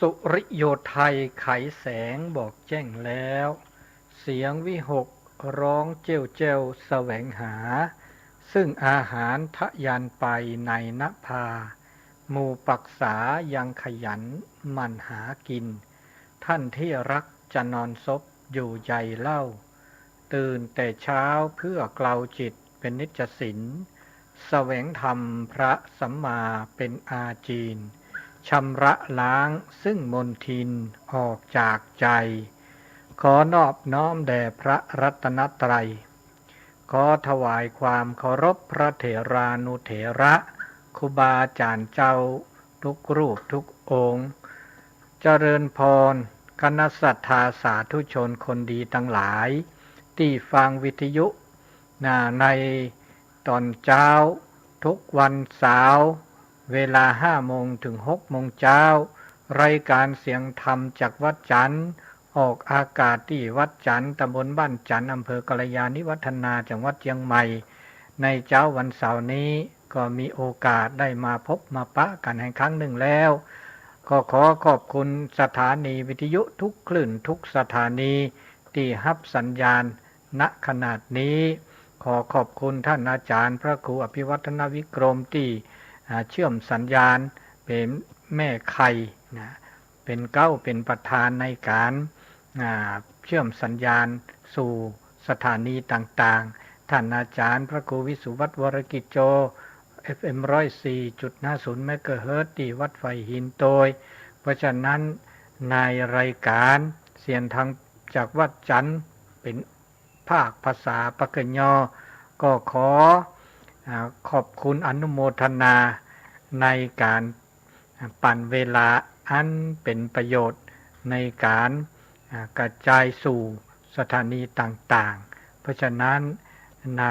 สุริโยไทยไขแสงบอกแจ้งแล้ว เสียงวิหกร้องเจ้ยวแจ้วแสวงหา ซึ่งอาหารทะยานไปในนภา หมู่ปักษายังขยันหมั่นหากิน ท่านที่รักจะนอนซบอยู่ใยเล่า ตื่นแต่เช้าเพื่อเกลาจิตเป็นนิจสิน แสวงธรรมพระสัมมาเป็นอาจีน ชำระล้างซึ่งมลทินออกจากใจ ขอนอบน้อมแด่พระรัตนตรัย ขอถวายความเคารพพระเถรานุเถระ ครูบาอาจารย์เจ้าทุกรูปทุกองค์ เจริญพร คณะศรัทธาสาธุชนคนดีทั้งหลาย ที่ฟังวิทยุ นะ ในตอนเช้า ทุกวันเสาร์ เวลาห้าโมงถึงหกโมงเช้า รายการเสียงธรรมจากวัดจันทร์ ออกอากาศที่วัดจันทร์ ตำบลบ้านจันทร์ อำเภอกัลยาณิวัฒนา จังหวัดเชียงใหม่ ในเช้าวันเสาร์นี้ ก็มีโอกาสได้มาพบมาปะกันอีกครั้งหนึ่งแล้ว ก็ขอขอบคุณสถานีวิทยุทุกคลื่นทุกสถานีที่รับสัญญาณณขณะนี้ ขอขอบคุณท่านอาจารย์พระครูอภิวัฒนวิกรมที่ อ่า เชื่อมสัญญาณเป็นแม่ไข่นะ เป็นเก๊าเป็นประธานในการ อ่า เชื่อมสัญญาณสู่สถานีต่างๆ ท่านอาจารย์พระครูวิสุวัฒน์วรกิจโจ เอฟเอ็ม ร้อยสี่จุดห้าศูนย์เมกะเฮิรตซ์ ที่วัดไฟหินโตย เพราะฉะนั้นในรายการเสียงธรรมจากวัดจันทร์เป็นภาคภาษาปากกยอ ก็ขอ อ่า ขอบคุณอนุโมทนาในการ ปั่นเวลาอันเป็นประโยชน์ในการ อ่า กระจายสู่สถานีต่างๆ เพราะฉะนั้นใน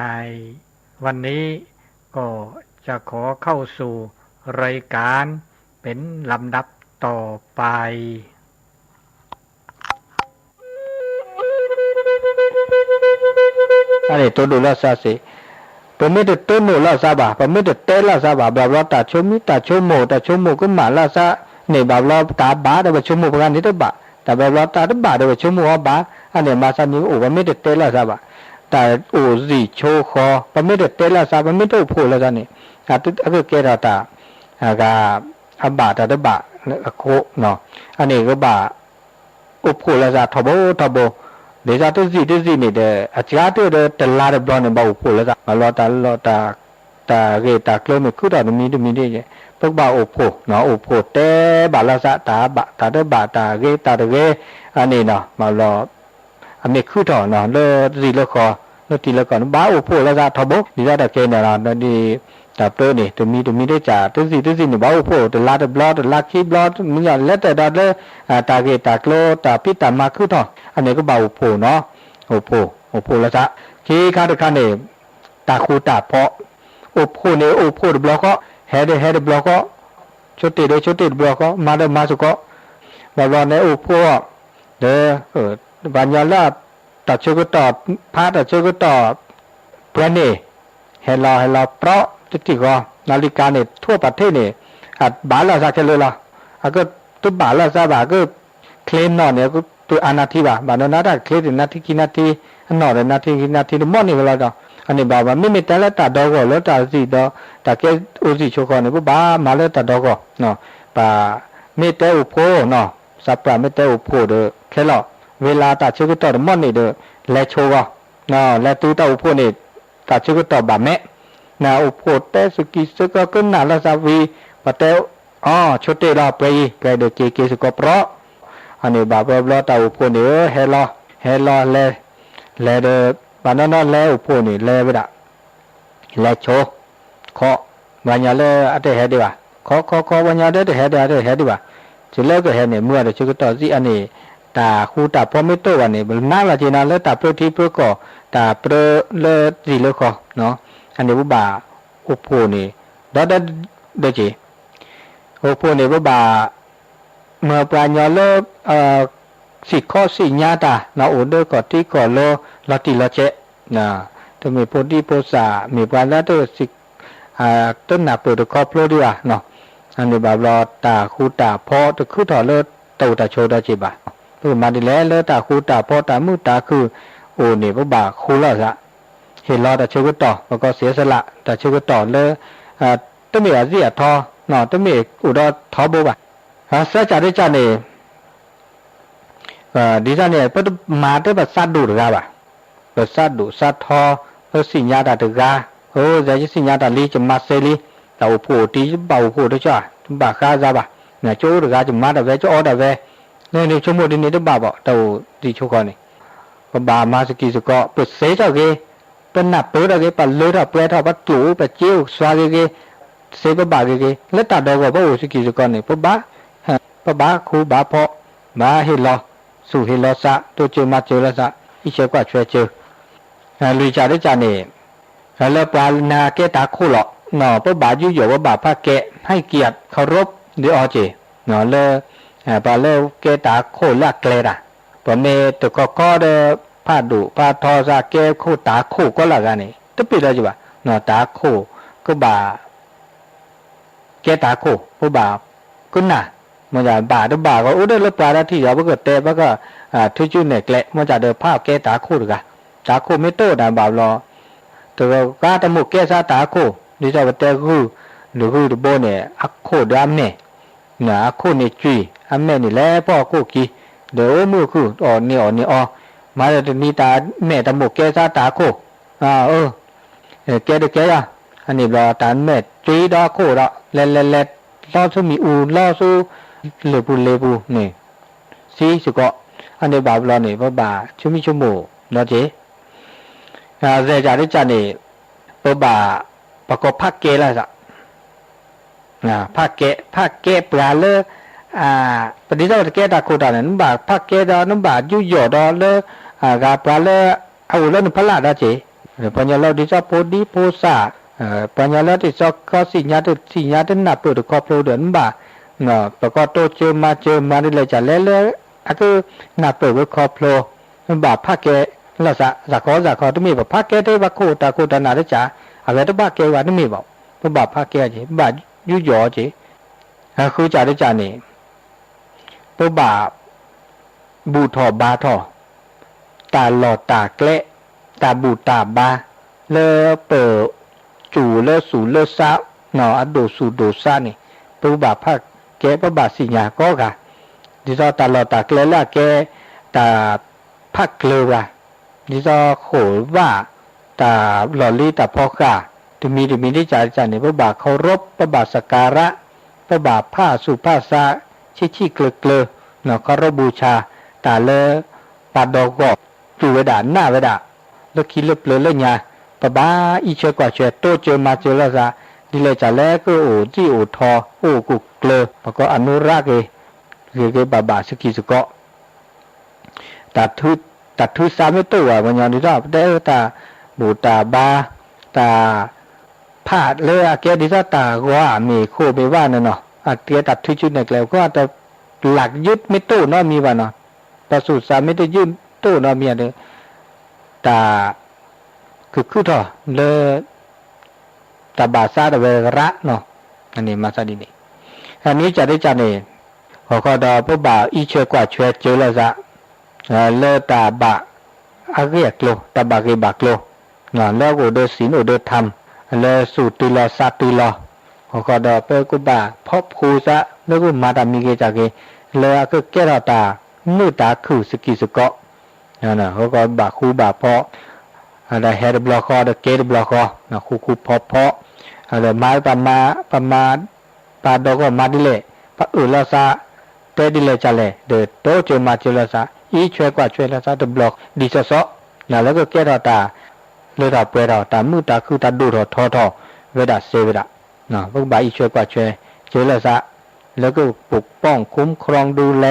วันนี้ก็จะขอเข้าสู่รายการเป็นลำดับต่อไป အန့ၣ် တိၢ်ဒိၣ်လၢ်စၢ်စ့ၢ်, ပမ့ၢ်တတိၢ်ဒိၣ်လၢ်စၢ်ဘၣ်, ပမ့ၢ်တတဲလၢ်စၢ်ဘၣ်, ဘၣ်ဘျီတၢ်ဆိမိၣ် တၢ်ဆိကမိၣ် တၢ်ဆိကမိၣ်ကမၣ်လၢ်စၢ်န့ၣ် ဘၣ်ဘျီတၢ်ဘၣ်ဒီးပဆိကမိၣ်ပှၤန့ၣ်တဘၣ်, တၢ်ဘၣ်ဘျီတၢ်တဘၣ်ဒီးပဆိကမိၣ်အီၤဘၣ်, အန့ၣ်မၤစၢ်မ့ၢ်အိၣ် ပမ့ၢ်တတဲလၢ်စၢ်ဘၣ်, တၢ်အိၣ်စံာ်ဆိဃီ, ပမ့ၢ်တတဲလၢ်စၢ် ပမ့ၢ်တအိၣ်ဖှိၣ်လၢ်စၢ်န့ၣ်, အကကဲထီၣ်တၢ် အဂၤ အဘၣ်တၢ်တဘၣ်အဃိ, အန့ၣ်ကဘၣ် အိၣ်ဖှိၣ်လၢ်စၢ်ထီဘိထီဘိ, ဒ်သိးတစံာ်တစံာ်န့ၣ်ဒီး အစှၤတၢၢ်ဒီးတလါတဘျီန့ၣ် ဘၣ်အိၣ်ဖှိၣ်လၢ်စၢ်, မၤလီၤတၢ်လီၢ်တၢ် တၢ်ဂ့ၢ်တၢ်ကျိၤမ့ၢ်ခုၣ်ထီၣ်တမံၤတမံၤဒ်န့ၣ်, ပကဘၣ်အိၣ်ဖှိၣ်, အိၣ်ဖှိၣ်တဲဘၣ်လၢ်စၢ် တၢ်ဘၣ်တၢ်တဘၣ် တၢ်ဂ့ၤတၢ်တဂ့ၤ, အန့ၣ်နီၤ မၤလီၤ အမ့ၢ်ခုၣ်ထီၣ်နီၤ လၢစံာ်လၢဃီ လၢတံၤလၢကီၢ်န့ၣ် ဘၣ်အိၣ်ဖှိၣ်လၢ်စၢ်ထီဘိ, ဒ်သိးတၢ်ကဲန့ၣ်လီၤ, တၢ်ပၢန့ၣ် တမံၤတမံၤဒ်ကၢ် တစံာ်တစံာ်န့ၣ် ဘၣ်အိၣ်ဖှိၣ်တလါတဘျီ တလါခံဘျီ မ့ၢ်လဲၤတၢ်ဒီးလၢ တၢ်ဂ့ၢ်တၢ်ကျိၤ တၢ်ဖံးတၢ်မၤခုၣ်ထီၣ် အန့ၣ်ကဘၣ်အိၣ်ဖှိၣ်နီၤ, အိၣ်ဖှိၣ် အိၣ်ဖှိၣ်လၢ်စၢ်, ခံခါတခါန့ၣ် တၢ်ဃူတၢ်ဖိး, အိၣ်ဖှိၣ်န့ၣ် အိၣ်ဖှိၣ်တဘျီဃီ, ဟဲဒီးဟဲတဘျီဃီ, ဆိတ့ၢ်ဒီးဆိတ့ၢ်တဘျီဃီ, မၤဒီးမၤစ့ၢ်ကီး, ဘၣ်ဘျီန့ၣ်အိၣ်ဖှိၣ်အီၤ, ဒီး ပှၤညီလၢ တၢ်ဆၢကတီၢ်ဖးတၢ်ဆၢကတီၢ် ပှဲၤန့ၣ် ဟဲလီၤဟဲလီၤပြီတထံၣ်ဃီ, နၤလံကါန့ၣ် ထီၣ်ပာ်ထ့ၣ်န့ၣ် အဘၣ်လၢ်စၢ်ခဲလၢာ်လီၤ, အကတဘၣ်လၢ်စၢ်ဘၣ် အက ချ့နီၣ်န့ၣ် အကတအါနၢ်ထံဘၣ်, ဘၣ်နီၢ်နီၢ်တၢ်ချ့တနၢ်ထံခံနၢ်ထံ, အနီၣ်ဒီးနၢ်ထံခံနၢ်ထံတမီၢ်န့ၣ်ဝဲလီၤဒီး, အန့ၣ်ဘၣ်ဘၣ် မ့မ့ၢ်တဲလၢတၢ်ဒီဂီၢ်လၢတၢ်စံာ်ဒီး တၢ်ကဲအိၣ်စံာ်ဆိဃီန့ၣ် ပဘၣ်မၤလၢတၢ်ဒီဂီၢ်, ပမ့ၢ်တဲအိၣ်ဖှိၣ်နီၤ, စးပှၢ်မ့ၢ်တဲအိၣ်ဖှိၣ်ဒီး ခဲလီၤ, ဝ့လၢတၢ်ဆၢကတီၢ်တမီၢ်န့ၣ်ဒီး လဲၤဆိဂီၢ်, လဲၤတုၤတၢ်အိၣ်ဖှိၣ်န့ၣ် တၢ်ဆၢကတီၢ်ဘၣ်မဲာ်, နအိၣ်ဖှိၣ်တဲစကံးစ့ၢ်ကီးကနၣ်လၢ်စၢ်ဝံၤ, ပတဲ အီ ဆိတ့ၢ်လီၤ ပှဲၤအံၤ ကဲဒီးက့ၤက့ၤစ့ၢ်ကီးပြီ, အန့ၣ်ဘၣ်ဘျီဘျီတၢ်အိၣ်ဖှိၣ်န့ၣ် ဟဲလီၤ ဟဲလီၤလဲၤ, လဲၤဒီး ဘၣ်နီၢ်နီၢ်လဲၤအိၣ်ဖှိၣ်န့ၣ် လဲၤဝဲဒၣ် လဲၤဆိ ခီ, ပှၤညီလၢအတဟဲဒံးဘၣ်, ခီခီခီ ပှၤညီလၢတဟဲဒံး အတဟဲဒံးဘၣ်, တုၤလၢကဟဲန့ၣ် မုၢ်အတဆၢကတီၢ်စံးအန့ၣ်, တၢ်ဃူတၢ်ဖိးမ့ၢ်တအိၣ်ဘၣ်န့ၣ် ပနာ်လီၤက့ၤနီၤလၢတၢ်ပြၢထံပြၢကီၢ်, တၢ်ပြၢလၢစံာ်လၢဃီ, အန့ၣ်ပဘၣ်အိၣ်ဖှိၣ်န့ၣ် ဒီဒၢဒီက့ၤ, အိၣ်ဖှိၣ်န့ၣ်ပဘၣ် မ့ၢ်ပှၤညီလၢ စံၣ်ခီစံၣ်ညါတၢ် အိၣ်ဒီးကီၢ်ထံကီၢ်လိၤ လီၤတံၢ်လီၤဆဲး, တမ့ၢ်ဖိဒံဖိသၣ် မ့ၢ်ပှၤလၢတစံး တနၢ်ပၢၢ်တခီဖျိဒံးဘၣ်, အန့ၣ်ဘၣ်ဘျီတၢ်ဃူတၢ်ဖိးတခုထီၣ်လၢ တအိၣ်တၢ်ဆိးဒီးက့ၤဘၣ်. ပကမၤဒ်လဲၣ်လၢတၢ်ဃူတၢ်ဖိးတၢ်မုာ်တၢ်ခုၣ်အိၣ်န့ၣ် ပဘၣ်ဃူလိာ်သး, ဟ့ၣ်လီၤတၢ်ဆၢကတီၢ် ပကိးစ့အစလး တၢ်ဆၢကတီၢ်လၢ တမ့ၢ်အစ့ၣ်အထီ, တမ့ၢ်အိၣ်ဒီးထီဘိဘၣ်. စဲကၢ်ဒ်ကၢ်န့ၣ် ဒ်သိးန့ၣ် ပတမၤတပသးဒိၣ်တဂၤဘၣ်. ပသးဒိၣ်သးထီ, ပသ့ၣ်ညါတၢ်တဂၤ, အိၣ်ယဲယသ့ၣ်ညါတၢ်လံ ယမၤစ့လံ, တၢ်အိၣ်ဖှိၣ်အိၣ်တံၢ် ယဘၣ်အိၣ်ဖှိၣ်တကၠီ, တဘၣ်ဃးစၢ်ဘၣ်. ကၠိအိၣ်တဂၤ ယမၤတၢ်ဝဲ ကၠိအီၣ်တၢ်ဝဲ, န့ၣ်ဆိကမိၣ်ဒ်န့ၣ်တဘၣ်ဘၣ်, တၢ်အိၣ်ဒံးဆိဃီန့ၣ် ပဘၣ်မၤစကံးစကီး ပစ့ထီၣ်ဂ့ၤ, ပနၢ်ပၢၢ်ထီၣ်ဂ့ၤ, ပလၢထီၣ်ပှဲၤထီၣ် ပကျိၣ်အိၣ်ပစ့အိၣ်စွါဂ့ၤဂ့ၤ, စ့ပဘၣ်ဂ့ၤဂ့ၤ လၢတၢ်ဒီဂီၢ်ပအိၣ်စကံးစကီးန့ၣ် ပဘၣ် ပဘၣ်ဃူဘၣ်ဖိး, ဘၣ်ဟ့ၣ်လီၤ, စူၢ်ဟ့ၣ်လီၤသး, တိစၢၤမၤစၢၤလိာ်သး, အံးဆှၢကွၢ်ဆှၢစၢၤ. လွံၢ်ကၢ်တကၢ်န့ၣ် လၢပှၤနာ်ကဲတၢ်ခိၣ်လီၤ, ပဘၣ်ယူးယီၣ် ပဘၣ်ဖးကဲ ให้เกียรติ เคารพ ဒ်အီၤက့ၤ, လၢ ပှၤလၢကဲတၢ်ခိၣ်လၢအကျဲတၢ်, ပမ့ၢ်တခီခီဒီး ဖးဒိၣ်ဖးထီသးကဲခိၣ်တၢ်ခိၣ်ကီလၢအဂၤန့ၣ် တပ့ၤဒီးက့ၤဘၣ်, တၢ်ခိၣ်ကဘၣ် ကဲတၢ်ခိၣ် ပဘၣ်ကနၣ်, မ့ၢ်ဘၣ်တဘၣ်ဂီၢ် အိၣ်ဒီးလၢပှၤဒီးထံၣ်ဒီး ပကတဲ ပက ထုကၠူနဲၣ်ကျဲ မ့ၢ်ဒီးဖးကဲတၢ်ခိၣ်တဂၤ, တၢ်ခိၣ်မ့ၢ်တအိၣ်တၢ်ဘၣ်ဘျီ တဂၤတမိၣ်ကဲသးတၢ်ခိၣ် ဒ်သိးပတဲဂုၢ်, ဂုၢ်တဘိန့ၣ် အခိၣ်ဒီးအမဲာ်, အခိၣ်န့ၣ်ကွံာ် အမဲာ်န့ၣ်လဲၤဖီၣ်အခိၣ်ခံ, ဒီးအိၣ်မုာ်အခုၣ် အီၣ်န့ၢ်အီၣ်န့ၢ်အီ, မၤဒီးတနံၤတၢ်မဲာ်တမိၣ်ကဲသးတၢ်ခိၣ်, အၢ ကဲတကဲယၤ, အန့ၣ်ဘျီတၢ်မဲာ်ကွံာ်ဒီးအခိၣ်ဒီး လဲၤလဲၤလဲၤ လီၤဆူမံၤအူ လီၤဆူ လ့ၣ်ပူၤလ့ၣ်ပူၤန့ၣ် သံစ့ၢ်ကီး, အန့ၣ်ဘၣ်ဘျီန့ၣ် ပဘၣ်ဆိမိၣ်ဆိကမိၣ်ဒီးက့ၤ, သဲကၢ်တကၢ်န့ၣ် ပဘၣ် ပကိးဖးကဲလိာ်သး ဖးကဲ ဖးကဲပှၤလၢ ပဒ်သိးပတကဲတၢ်ခိၣ်တၢ်န့ၣ် နဘၣ်ဖးကဲဒီး နဘၣ်ယူးယီၣ်ဒီးလၢ ဂၤပှၤလၢ အအိၣ်လၢနဖီလာ်ဒီးက့ၤ, ပှၤကညီလၢဒ်သိးဖိဒံဖိသၣ်, ပှၤကညီလၢတသီခီသ့ၣ်ညါတသ့ၣ်ညါတနၢ်ပၢၢ်တခီဖျိဒီး နဘၣ် ပကိးတိစၢၤမၤစၢၤမၤဒ်လဲၣ်ကလဲၣ်လၢ အကနၢ်ပၢၢ်ဝဲခီဖျိ, နဘၣ်ဖးကဲလိာ်သး စးခီစးခီတမ့ၢ်ဘၣ် ဖးကဲထဲပှၤခိၣ်တၢ်ခိၣ်တၢ်နၢ်တကၢ်, အဝဲတဘၣ်ကဲဝဲတမ့ၢ်ဘၣ်, ပဘၣ်ဖးကဲက့ၤ ပဘၣ်ယူးယီၣ်က့ၤ, ဃုကၢ်တကၢ်န့ၣ် ပဘၣ် ဘူၣ်ထီၣ်ဘါထီၣ် တၢ်လီၢ်တၢ်ကျဲ တၢ်ဘူၣ်တၢ်ဘါ လၢပ စူၣ်လၢစူၣ်လၢစါ အဒိၣ်စူၣ်ဒိၣ်စါန့ၣ် ပဘၣ်ဖးကဲ ပဘၣ်သ့ၣ်ညါကိးဂၤ, ဒ်သိးတၢ်လီၢ်တၢ်ကျဲလၢအကဲ တၢ်ဖးကျၢၤပှၤ ဒ်သိးဃိၣ်ဘၣ် တၢ်လီၢ်လံၤတၢ်ဖီဃာ် တမံၤတမံၤဒ်ကၢ်ကၢ်န့ၣ် ပဘၣ် เคารพ ပဘၣ် สักการะ ပဘၣ်ဖးဆူၣ်ဖးဆါ ဆံးဆံးကျၢၤကျၢၤ เคารพบูชา တၢ်လၢ ပှၤဒီဂီၢ် တူၢ်ဝဲဒၣ်နၢ်ဝဲဒၣ် လၢခံလၢပျၢၤလၢညါ ပဘၣ်အံးဆှၢကွၢ်ဆှၢ တိစၢၤမၤစၢၤလိာ်သး ဒ်လဲၣ်ကလဲၣ်ကအိၣ်ဒံၣ်အိၣ်ထီ အိၣ်ကိၢ်ကျၢၤ ပကိး อนุรักษ์ ဂ့ၤ ဂ့ၤဂ့ၤဘၣ်ဘၣ် စကံစကီး တၢ်ထုသးမ့ၢ်တအိၣ်ဘၣ် ပှၤညီဒ်သိး ပတဲတၢ်ဘူၣ်တၢ်ဘါ တၢ်ဖးလၢအကဲဒ်သိးတၢ်ဂီၤဧါ မ့ၢ်ဃိၣ်မ့ၢ်ဝါန့ၣ်နီၤ အကဲတၢ်ထုကၠူနဲၣ်ကျဲ ပှၤတလၢ်ယုၢ်မ့ၢ်တအိၣ်နီတမံၤဘၣ်နီၤ တၢ်သူၣ်သးမ့ၢ်တယုၢ်တအိၣ်နီတမံၤဒီး တၢ် ကခုၣ်ထီၣ်လၢ တၢ်ဘၣ်သးတဝဲရးနီၤ အန့ၣ်မၤသးဒ်န့ၣ် အန့ၣ်ကၢ်ဒ်ကၢ်န့ၣ် ဟီၣ်ခိၣ်ဒီးပဘၣ်အံးဆှၢကွၢ်ဆှၢစၢၤလိာ်သး လၢတၢ်ဘၣ်အဂ့ၢ်အကျိၤ တၢ်ဘၣ်ဂ့ၤဘၣ်ကျိၤ လၢကအိၣ်ဒီး ศีล အိၣ်ဒီး ธรรม လၢသူၣ်တုၤလီၤသးတုၤလီၤ ဟီၣ်ခိၣ်ဒီးပကဘၣ်ဖီၣ်ဖိသး လၢကမၤတၢ်မံၤဂ့ၤတၢ်ဂ့ၤ လၢအကကဲထီၣ်တၢ်မုာ်တၢ်ခုၣ်စကံစကီး ဟီၣ်ခိၣ်ဘၣ်ဃူဘၣ်ဖိး ဒီးဟဲတဘျီဃီ ဒီးကဲတဘျီဃီ ဃူဃူဖိးဖိး ဒီးမၤပမၤ ပမၤ ပှၤဒီဂီၢ်မၤဒ်လဲၣ် ပအၢၣ်လီၤသး တဲဒ်လဲၣ်ကလဲၣ် ဒီးတိစၢၤမၤစၢၤလိာ်သး အံးဆှၢကွၢ်ဆှၢလိာ်သးတဘျီဒ်သိးသိး လၢကကဲထီၣ်တၢ် လၢတၢ်ပှဲၤထီၣ် တၢ်မုာ်တၢ်ခုၣ် တၢ်ဒိၣ်ထီၣ်ထီထီၣ်ဝဲဒၣ်စဲဝဲဒၣ် ပကဘၣ်အံးဆှၢကွၢ်ဆှၢ စၢၤလိာ်သး လၢက ปกป้อง คุ้มครอง ดูแล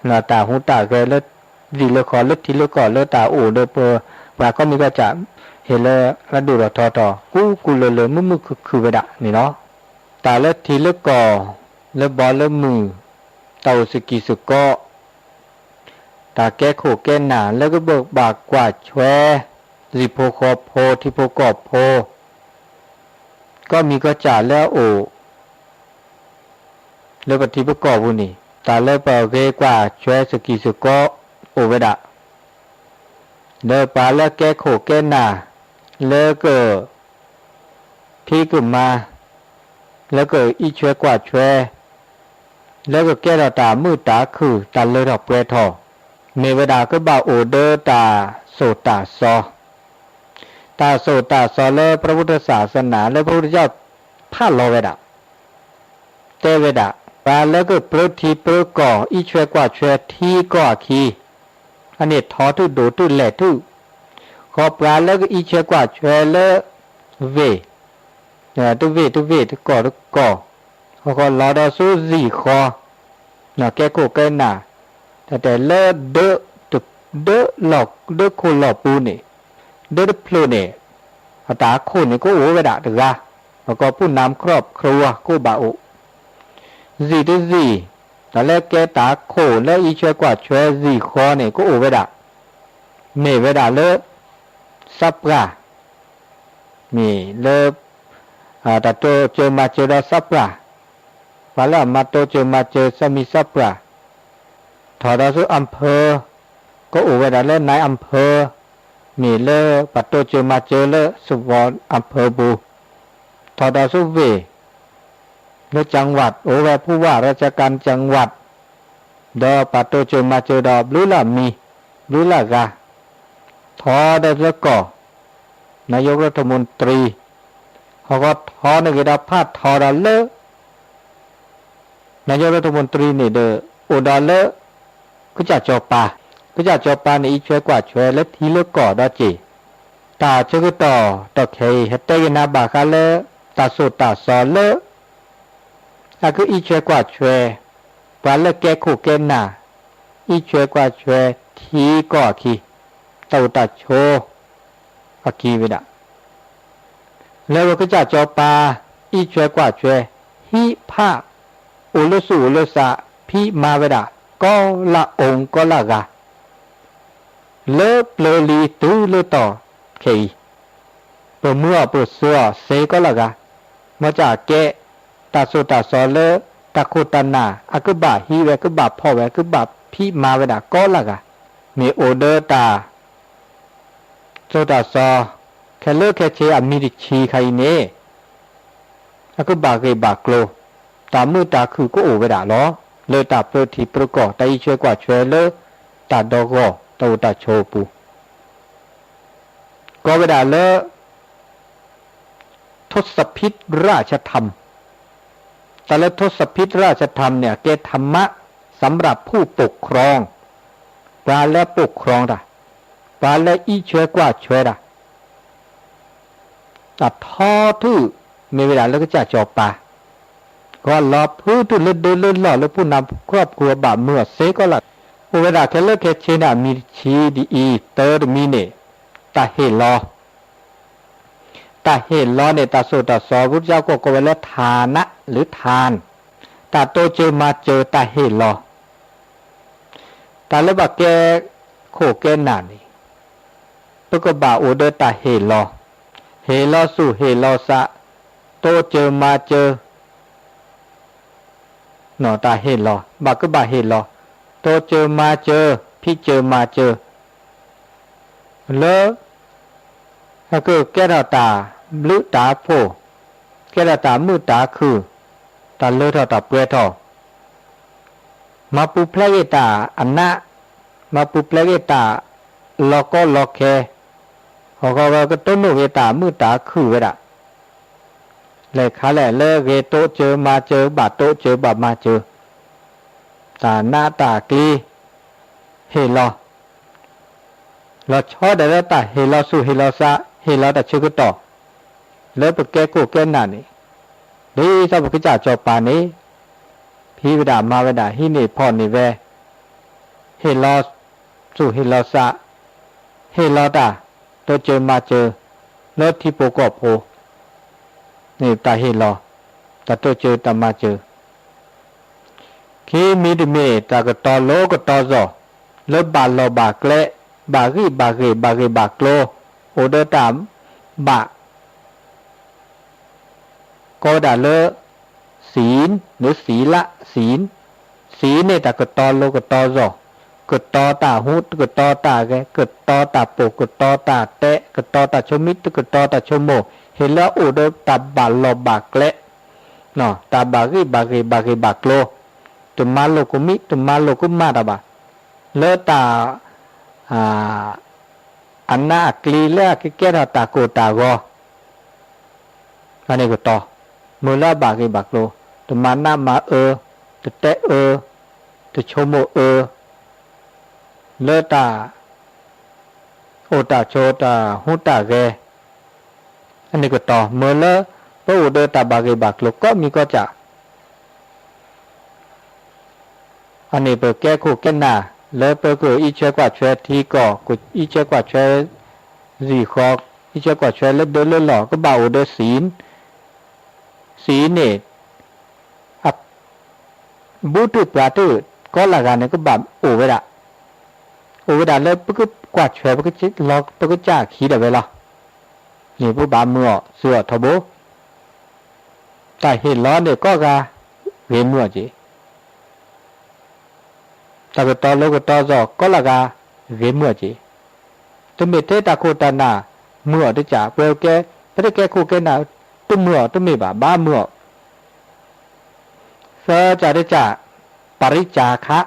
တၢ်ဟူးတၢ်ဂဲၤလၢ လံာ်လၢဃီ လၢထံလၢကီၢ် လၢတၢ်အိၣ်ဒီးပ ပှၤကီၢ်မံၤကီၢ်စဲၣ် ဟ့ၣ်လၢအဒိၣ်ထီၣ်ထီထီၣ် ကူကူလၢာ်လၢာ်မုာ်မုာ်ခုၣ်ခုၣ်ဝဲဒၣ်န့ၣ်လီၤ. တၢ်လၢထံလၢကီၢ် လၢဘီလၢမုၢ် တၢ်အိၣ်စကံစကီး တၢ်ကဲခိၣ်ကဲနၢ် လၢကဘၣ်ကွၢ်ထွဲ ဟံၣ်ဖိဃီဖိ ထံဖိကီၢ်ဖိ ကီၢ်မံၤကီၢ်စဲၣ်လၢအအိၣ် လၢပထံပကီၢ်ပူၤန့ၣ် တၢ်လၢပဂ့ၤကွၢ်ဆွဲစကံစကီအိၣ်ဝဲဒၣ်, ဒီးပှၤလၢကဲခိၣ်ကဲနၢ် လၢက ဖံးကမၤ, လၢကအံးဆွဲကွၢ်ဆွဲ, လၢကကဲထီၣ်တၢ်မုာ်တၢ်ခုၣ်တၢ်လၢထီၣ်ပှဲၤထီၣ်, မ့ၢ်ဝဲဒၣ်ကဘၣ်အိၣ်ဒီးတၢ်သိၣ်တၢ်သီ, တၢ်သိၣ်တၢ်သီလၢ พระพุทธศาสนา လၢ พระพุทธเจ้า ဖးလီၤဝဲဒၣ် တဲဝဲဒၣ် ပှၤလၢကပြၢထံပြၢကီၢ် အံးဆွဲကွၢ်ဆွဲထံကီၢ်အခံ, အန့ၣ်ထီၣ်ထူၣ်ဒိၣ်ထူၣ်လဲၢ်ထူၣ်, ဃီပှၤလၢကအံးဆွဲကွၢ်ဆွဲလၢ ဝ့ၢ်, တဝ့ၢ်တဝ့ၢ်တကီၢ်တကီၢ်, ဃီဃီလီၤဒီးဆူစံၣ်ဃီ, ကဲခိၣ်ကဲနၢ်, တၢ်တဲလၢ ဒၢး, ဒၢးလီၢ်, ဒၢးခိၣ်လီၢ်ပူၤန့ၣ်, ဒၢးတဖျၢၣ်န့ၣ်, အတၢ်ခိၣ်န့ၣ်ကအိၣ်ဝဲဒၣ်တဂၤ, ဘၣ်ကီး ผู้นำครอบครัว ကအိၣ်ဘၣ်အိၣ် စံၣ်တစံၣ်, တၢ်လၢကဲတၢ်ခိၣ်လၢအံးဆွဲကွၢ်ဆွဲစံၣ်ဃီန့ၣ် ကအိၣ်ဝဲဒၣ်, မ့ၢ်ဝဲဒၣ်လၢ သပ်းပှၢ်, မ့ၢ်လၢ တၢ်တိစၢၤမၤစၢၤဒီးသပ်းပှၢ်, ပှၤလၢအမၤတိစၢၤမၤစၢၤ သပ်းမံၤသပ်းပှၢ်, ထီၣ်ဒီးဆူ อำเภอ, ကအိၣ်ဝဲဒၣ်လၢ นายอำเภอ, မ့ၢ်လၢပှၤတိစၢၤမၤစၢၤလၢ สภา อำเภอ ပူၤ, ထီၣ်ဒီးဆူဝ့ၢ် လၢ จังหวัด အိၣ်ဝဲ ผู้ว่าราชการจังหวัด, ဒီးပှၤတိစၢၤမၤစၢၤဒီးဘျုးလၢ်မံၤ, ဘျုးလၢ်ဂၤ, ထီၣ်ဒီးလၢကီၢ် นายกรัฐมนตรี, ဟီၣ်ကီၢ်ထီၣ်န့ၣ်ဂ့ၤဒီးဖးထီၣ်ဒီးလၢ นายกรัฐมนตรี န့ၣ်ဒီး အိၣ်ဒီးလၢ ကစၢ်စီၤပၤ, ကစၢ်စီၤပၤန့ၣ် အံးဆွဲကွၢ်ဆွဲလၢထံလၢကီၢ်ဒီးစ့ၢ်, တၢ်ဆၢကတီၢ်ဒီးခဲအံၤ ဟဲတဲက့ၤနၤဘၣ်ဃးလၢ တၢ်သိၣ်တၢ်သီလၢ အကအံးဆွဲကွၢ်ဆွဲ ပှၤလၢကဲခိၣ်ကဲနၢ်, အံးဆွဲကွၢ်ဆွဲထံကီၢ်အခံ, တၢ်အိၣ်တၢ်ဆိးအခံဝဲဒၣ်, လၢပကစၢ်စီၤပၤ အံးဆွဲကွၢ်ဆွဲ ဟံးဖး အိၣ်လၢသူၣ်အိၣ်လၢသး ဖံးမၤဝဲဒၣ် ကီးလၢအအိၣ်ကီးလၢဂၤ လၢပျၢၤလံတုၤလၢတီၢ်ခဲအံၤ, ပမၢအီၤပသၢအီၤစ့ၢ်ကီးလၢဂၤ, မ်ကစၢ်ကဲ တၢ်သိၣ်တၢ်သီလၢ တၢ်ခိၣ်တၢ်နၢ် အကဘၣ်ဟံးဝဲ ကဘၣ်ဖီၣ်ဝဲ ကဘၣ်ဖံးမၤဝဲဒၣ်ကီးလၢဂၤ, မ့ၢ်အိၣ်ဒီးတၢ် သိၣ်တၢ်သီ ခဲလၢာ်ခဲဆ့အမံၤတဆံခါအံၤန့ၣ် အကဘၣ်ဂ့ၢ်ဘၣ်ကျိၤ, တၢ်မုာ်တၢ်ခုၣ်ကအိၣ်ဝဲဒၣ်လီၤ. လၢတၢ်ပြၢထံပြၢကီၢ် တၢ်အံးဆွဲကွၢ်ဆွဲလၢ တၢ်ဒီဂီၢ် တၢ်အိၣ်တၢ်ဆိးအပူၤ, ကိးဝဲဒၣ်လၢ ทศพิธราชธรรม, တၢ်လၢ ทศพิธราชธรรม န့ၣ် အကဲ ธรรมะสำหรับผู้ปกครอง, ပှၤလၢ ပူၣ်ခရီတၢ်, ပှၤလၢအံးဆွဲကွၢ်ဆွဲတၢ် အထီထူၣ်မ့ၢ်ဝဲဒၣ်လၢကစၢ်စီၤပၤ, ကလီၤဖုထူၣ်လၢဒၢလၢလီၢ်လၢ ผู้นำครอบครัว ဘၣ်မၢအီၤစ့ၢ်ကီးလၢ်, အိၣ်ဝဲဒၣ်ခဲလၢာ်ခဲဆ့န့ၣ် အမံၤတဆံဒ်အံၤ, တၢတမံၤန့ၣ် တၢ်ဟ့ၣ်လီၤ, တၢ်ဟ့ၣ်လီၤန့ၣ် တၢ်သိၣ်တၢ်သီ ကစၢ်ကီးကိးဝဲလၢ ฐานะ หรือ ทาน, တၢ်တိစၢၤမၤစၢၤတၢ်ဟ့ၣ်လီၤ တၢ်လၢပကဲခိၣ်ကဲနၢ်န့ၣ် ပကဘၣ်အိၣ်ဒီးတၢ်ဟ့ၣ်လီၤ, ဟ့ၣ်လီၤသူၣ်ဟ့ၣ်လီၤသး, တိစၢၤမၤစၢၤ, တၢ်ဟ့ၣ်လီၤ, ဘၣ်ကဘၣ်ဟ့ၣ်လီၤ, တိစၢၤမၤစၢၤ, ဖံးစၢၤမၤစၢၤ လၢ အကကဲထီၣ်တၢ်ဘျုးတၢ်ဖှိၣ်, ကဲထီၣ်တၢ်မုာ်တၢ်ခုၣ်, တၢ်လၢထီၣ်တၢ်ပှဲၤထီၣ်, မၤပူၤဖျဲးက့ၤတၢ်အနး, မၤပူၤဖျဲးက့ၤတၢ်လီၤကီလီၤခဲ, ဟီၣ်ကဝဲကတိၢ်နီၣ်က့ၤတၢ်မုာ်တၢ်ခုၣ်ဝဲဒၣ်, လဲၤခါလဲၣ်လၢဂ့ၤတိစၢၤမၤစၢၤ ဘၣ်တိစၢၤဘၣ်မၤစၢၤ, တၢ်နးတၢ်ကျံ ဟ့ၣ်လီၤ လီၤဆီဒၣ်လၢတၢ်ဟ့ၣ်လီၤသူၣ်ဟ့ၣ်လီၤသး ဟ့ၣ်လီၤတၢ်ဆၢကတီၢ် လၢပကဲခိၣ်ကဲနၢ်န့ၣ်, ဒ်သိးပကစၢ်စီၤပၤန့ၣ် ဖံးဝဲဒၣ်မၤဝဲဒၣ် ဟံးန့ၢ်ဖီၣ်န့ၢ်ဝဲ, ဟ့ၣ်လီၤသူၣ်ဟ့ၣ်လီၤသး, ဟ့ၣ်လီၤတၢ်တိစၢၤမၤစၢၤ လၢထံဖိကီၢ်ဖိ န့ၣ်တၢ်ဟ့ၣ်လီၤ, တၢ်တိစၢၤတၢ်မၤစၢၤ ခံမံၤတမံၤန့ၣ် တၢ်ကတီၤလိကတီၤစ့ၢ် လၢဘၣ်လီၢ်ဘၣ်ကျဲ, ဘၣ်ဂံၢ်ဘၣ်ဂ့ၤ, ဘၣ်ဂ့ၢ်ဘၣ်ကျိၤ, အိၣ်ဒီးတၢ်ဘၣ်, ကိးဝဲဒၣ်လၢ ศีล လၢ ศีล, ศีล, ศีล စံးန့ၣ် တၢ်ကတီၤလိၤကတီၤယီၤ, ကတီၤတၢ်ဟူး ကတီၤတၢ်ဂဲၤ ကတီၤတၢ်ပိာ် ကတီၤတၢ်တဲ ကတီၤတၢ်ဆိမိၣ် ကတီၤတၢ်ဆိကမိၣ် ဟ့ၣ်လၢအအိၣ်ဒီးတၢ်ဘၣ်လီၢ်ဘၣ်ကျဲ တၢ်ဘၣ်ဂံၢ်ဘၣ်ဂ့ၤ ဘၣ်ဂ့ၤဘၣ်ကျိၤ, တမၤလိာ်ကမံ တမၤလိာ်ကမၣ်တၢ်ဘၣ်, လၢတၢ် အနးအကျံၤလၢအကကဲထီၣ်တၢ်ကိၢ်တၢ်ဂီၤ အန့ၣ်ကတီၤ, မ့ၢ်လၢအဘၣ်ဂ့ၤဘၣ်ကျိၤ, တမၤနးမၤအၢ, တတဲအၢ, တဆိကမိၣ်အၢ, လၢတၢ် အိၣ်တၢ်ဆိးတၢ်ဟူးတၢ်ဂဲၤ, အန့ၣ်ကတီၤ, မ့ၢ်လၢပအိၣ်ဒီးတၢ်ဘၣ်ဂ့ၤဘၣ်ကျိၤကိးမံၤကိးကၢ် အန့ၣ်ပကဲခိၣ်ကဲနၢ် လၢပကအံးထွဲကွၢ်ထွဲထံကီၢ် ကအံးထွဲကွၢ်ထွဲ စံၣ်ဃီ, အံးထွဲကွၢ်ထွဲလၢဒၢလၢလီၢ် ကဘၣ်အိၣ်ဒီးစံၣ်, စံၣ်န့ၣ် အဘူးတုပှၤတၢၢ်ကိးလၢဂၤန့ၣ် ကဘၣ်အိၣ်ဝဲဒၣ်, အိၣ်ဝဲဒၣ်လၢပကကွၢ်ထွဲ ပကစၢ်အခံဒၣ်ဝဲလီၤ. န့ၣ်ပဘၣ်မုာ်အီၤ စၢၤအီၤထီဘိ, တၢ်ဟ့ၣ်လီၤန့ၣ်ကိးဂၤ ဂ့ၤမုာ်အီၤက့ၤ တၢ်ကတီၤလိၤကတီၤယီၤကိးလၢဂၤ ဂ့ၤမုာ်အီၤက့ၤ, တမ့ၢ်ထဲတၢ်ခိၣ်တၢ်နၢ်မုာ်အီၤတကၢ်, ပကဲ, ပတကဲခိၣ်ကဲနၢ် တမုာ်အီၤတမ့ၢ်ဘၣ်, ဘၣ်မုာ်အီၤ, သၢကၢ်တကၢ်, ပရိၵ်ၢ်ခါ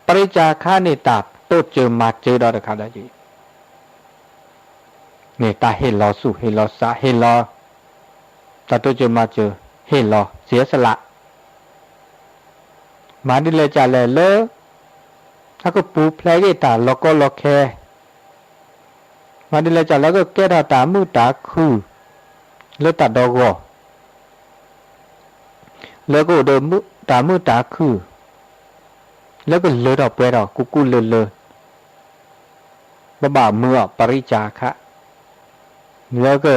ပရိၵ်ၢ်ခါန့ၣ် တၢ်တိစၢၤမၤစၢၤဒီးတခါဒီးက့ၤ, န့ၣ်တၢ်ဟ့ၣ်လီၤဆူၣ်ဟ့ၣ်လီၤစး ဟ့ၣ်လီၤ တၢ်တိစၢၤမၤစၢၤ ဟ့ၣ်လီၤ စံးဆလး မၤဒ်လဲၣ်ကၢ်လဲၣ်လၢ အကပူၤဖျဲးက့ၤတၢ်လီၤကီလီၤခဲ, မၤဒ်လဲၣ်ကၢ်လၢကကဲထီၣ်တၢ်မုာ်တၢ်ခုၣ် လၢတၢ်ဒီဂီၢ် လၢကအိၣ်ဒီးတၢ်မုာ်တၢ်ခုၣ် လၢကလၢထီၣ်ပှဲၤထီၣ်ကူကူလၢလၢ, ပဘၣ်မုာ်အီၤပရိၵ်ၢ်ခါ, လၢက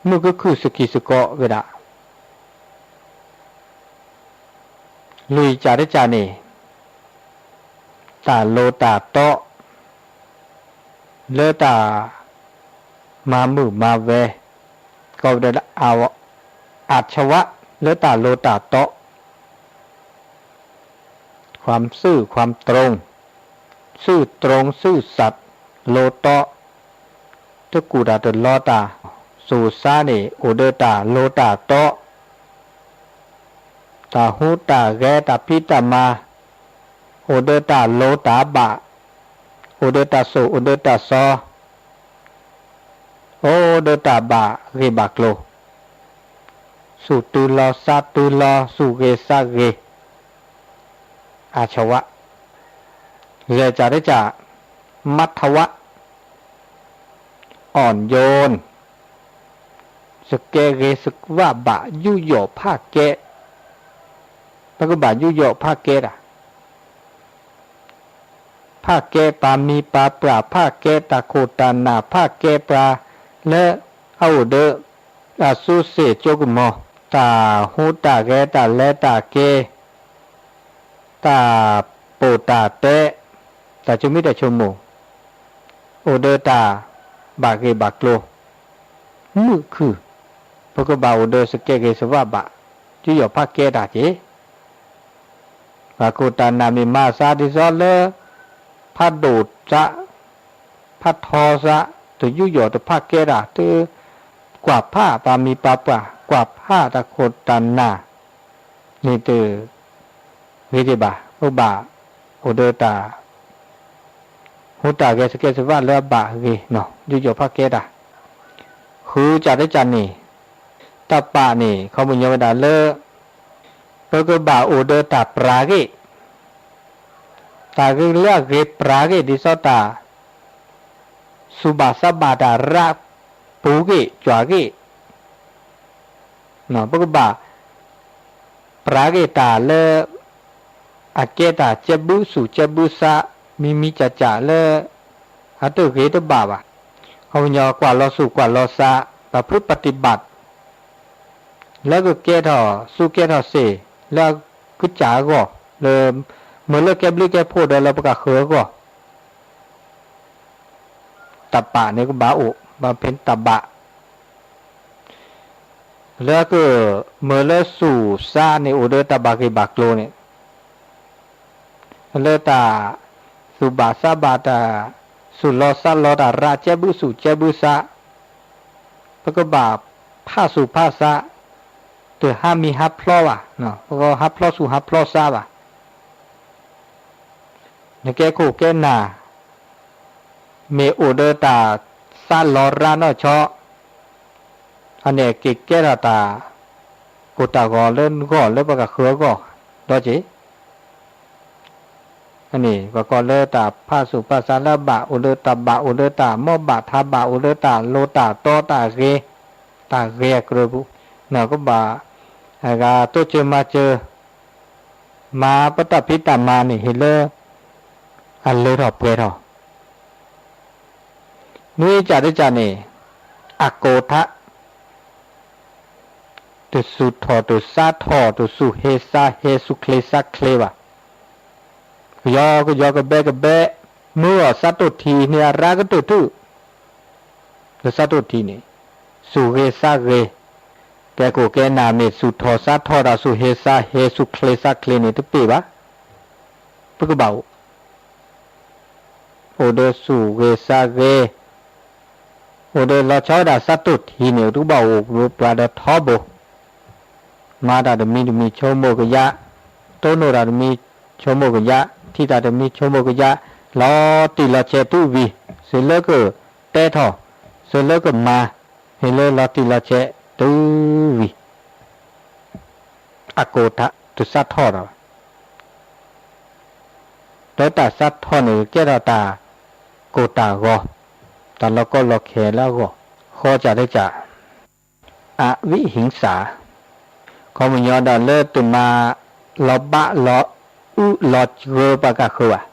မုာ်ကခုၣ်စကံးစကီးဝဲဒၣ် လွံၢ်ကၢ်တကၢ်န့ၣ် တၢ်လိၤတၢ်တီ လၢတၢ်မၤမုာ်မၤဝဲ ကိးဝဲဒၣ်လၢ အၣ်ဆဝး လၢတၢ်လိၤတၢ်တီ ความซื่อความตรง ซื่อตรงซื่อสัตย์ လိၤတီ တကူၣ်တၢ်တလီတၢ် စိၤဆါန့ၣ် အိၣ်ဒီးတၢ်လိၤတၢ်တီ တၢ်ဟူးတၢ်ဂဲၤတၢ်ဖံးတၢ်မၤ အိၣ်ဒီးတၢ်လိၤတၢ်ဘၣ် အိၣ်ဒီးတၢ်ဆိၣ် အိၣ်ဒီးတၢ်စီၤ အိၣ်ဒီးတၢ်ဘၣ်ဂ့ၤဘၣ်ကျိၤ ဆူၣ်တုၤလီၤစးတုၤလီၤ ဆူၣ်ဂ့ၤစးဂ့ၤ အၣ်ဆဝး ယဲၢ်ကၢ်တကၢ် မထဝး อ่อนโยน စကဲဂ့ၤစဝးဘၣ် ယူးယီၣ်ဖးကဲ ပကဘၣ်ယူးယီၣ်ဖးကဲတၢ် ဖးကဲပှၤမံၤပှၤပှၢ် ဖးကဲတၢ်ခိၣ်တၢ်နၢ် ဖးကဲပှၤလၢအအိၣ်ဒီး အစုစ့ၣ်ကၠိကမီၤ တၢ်ဟူးတၢ်ဂဲၤ တၢ်လဲၤတၢ်က့ၤ တၢ်ပိာ်တၢ်တဲ တၢ်ဆိမိၣ်တၢ်ဆိကမိၣ် အိၣ်ဒီးတၢ်ဘၣ်ဂ့ၤဘၣ်ကျိၤ မုာ်ခုၣ် ပကဘၣ်အိၣ်ဒီးစကဲဂ့ၤစဝးဘၣ် ယူးယီၣ်ဖးကဲတၢ်က့ၤ ပှၤခိၣ်တၢ်နၢ်မ့ၢ်မၤစးဒ်သိးလၢ ဖးဒိၣ်စး ဖးထီစး တယူးယီၣ်တဖးကဲတၢ် တကွၢ်ဖးပှၤမံၤပှၤပှၢ် ကွၢ်ဖးတၢ်ခိၣ်တၢ်နၢ် န့ၣ်တဂ့ၤဒံးဘၣ် ပဘၣ်အိၣ်ဒီးတၢ် ဟူးတၢ်ဂဲၤစကဲစဝးလၢအဘၣ်ဂ့ၤ ယူးယီၣ်ဖးကဲတၢ် ဃုကၢ်တကၢ်န့ၣ် တၢ်ပာ်န့ၣ် ခီပညီဝဲဒၣ်လၢ ပကဘၣ်အိၣ်ဒီးတၢ်ပြၤဂ့ၢ် တၢ်ဂ့ၢ်လၢအဂ့ၤပြၤဂ့ၢ် ဒ်သိးတၢ် စူၢ်ဘၣ်စးဘၣ်တၢ်ရးပူၤဂ့ၢ် ကွၢ်ဂ့ၢ် ပကဘၣ် ပြၤဂ့ၢ်တၢ်လၢ အကဲတၢ်ကဲဘုဆူၣ်ကဲဘုဆး မံၤမံၤကၢ်ကၢ်လၢ အတဂ့ၤတဘၣ်ဘၣ်. အခီပညီကွၢ်လီၤဆူၣ်ကွၢ်လီၤဆး ประพฤติปฏิบัติ လၢကကဲထီၣ်ဆူၣ်ကဲထီၣ်စ့ၢ် လၢကစၢ်အဂီၢ် လၢ မ့ၢ်လၢကဲဘျုးကဲဖှိၣ်ဒီးလၢပကဃၢၤအဂီၢ် တၢ်ပာ်န့ၣ်ကဘၣ်အိၣ် ဘၣ်ဖဲတၢ်ဘၣ် လၢကမၢလၢဆူၣ်စါန့ၣ် အိၣ်ဒီးတၢ်ဘၣ်ဂ့ၢ်ဘၣ်ကျိၤန့ၣ်, လၢတၢ်သူၣ်ဘၣ်သးဘၣ် တၢ်ဆူၣ်လီၤစါလီၤ တၢ်ရၤကဲဘုဆူၣ်ကဲဘုစါ, ပကဘၣ်ဖးဆူၣ်ဖးစါ, တဟးမံၤဟးဖျီဘၣ်, ဟးဖျီဆူၣ်ဟးဖျီစါဘၣ်. နကဲခိၣ်ကဲနၢ် မ့ၢ်အိၣ်ဒီးတၢ်သးလီၤရၤနီၢ်ဆီ, အန့ၣ်က့ၤကဲထီၣ်တၢ်ကိၢ်တၢ်ဂီၤလၢနဂီၢ် လၢပှၤဂၤဃုအဂီၢ်, ဒီးက့ၤ အန့ၣ် ပှၤကိးလၢတၢ်ဖးဆူၣ်ဖးစါလၢအဘၣ်, အိၣ်ဒီးတၢ်ဘၣ်, အိၣ်ဒီးတၢ်မီၢ်ဘၣ်ထးဘၣ်, အိၣ်ဒီးတၢ်လိၤတၢ်တီတၢ်ဂ့ၤ, တၢ်ဂ့ၤအကြၢးပူၤ, နကဘၣ် အဂၤတိစၢၤမၤစၢၤ, မၤပတၢ်ဖံးတၢ်မၤန့ၣ် ဟ့ၣ်လၢအလၢထီၣ်ပှဲၤထီၣ် နွံကၢ်တကၢ်န့ၣ်, အကိၢ်ထး, တဆူၣ်ထီၣ်တဆါထီၣ် တဆူၣ်ဟ့သါဟ့ ဆူၣ်ချ့သါချ့ဘၣ်. ကယီကယီကဘဲကဘဲ, မုၢ်အီၣ်ဆါတိၢ်ထံန့ၣ်အရၤကတၢၢ်ထူၣ်, လၢဆါတိၢ်ထံန့ၣ်, ဆူၣ်ဂ့ၤသါဂ့ၤ, ကဲခိၣ်ကဲနၢ်မ့ၢ်ဆူၣ်ထီၣ်ဆါထီၣ်တၢ် ဆူၣ်ဟ့သါဟ့ ဆူၣ်ချ့သါချ့န့ၣ် တပ့ၢ်ဘၣ်, ပကဘၣ်အိၣ် အိၣ်ဒီးဆူၣ်ဂ့ၤသါဂ့ၤ, အိၣ်ဒီးလီၤဆီဝဲဒၣ်ဆါတိၢ်ထံန့ၣ် တကဘၣ်အိၣ်ပှၤဒီးထီဘိ, မၤတၢ်တမံၤတမံၤဆိကမိၣ်ကယၢ်, တိၢ်နီၣ်တၢ်တမံၤဆိကမိၣ်ကယၢ်, ထံၣ်တၢ်တမံၤဆိကမိၣ်ကယၢ်, လီၤတံၢ်လီၤဆဲးတုၤဝံၤ, စၢၤလၢကတဲထီၣ်, စၢၤလၢကမၤ, ဟ့ၣ်လၢလီၤတံၢ်လီၤဆဲးတုၤဝံၤ အကိၢ်တၢ်တစးထီၣ်ဒီး, ဒီးတၢ်စးထီၣ်န့ၣ် ကကဲထီၣ်တၢ်ကိၢ်တၢ်ဂီၤ, တၢ်လီၤကီလီၤခဲလၢအဂီၢ်, ဃီကၢ်တကၢ်, အဝိဟိင်္စာ, ခီပညီဒီးလၢတမၤလီၤဘၣ်လီၤအုၣ်လီၤဂၢၤပှၤကၢ်ဃၢၤဘၣ်,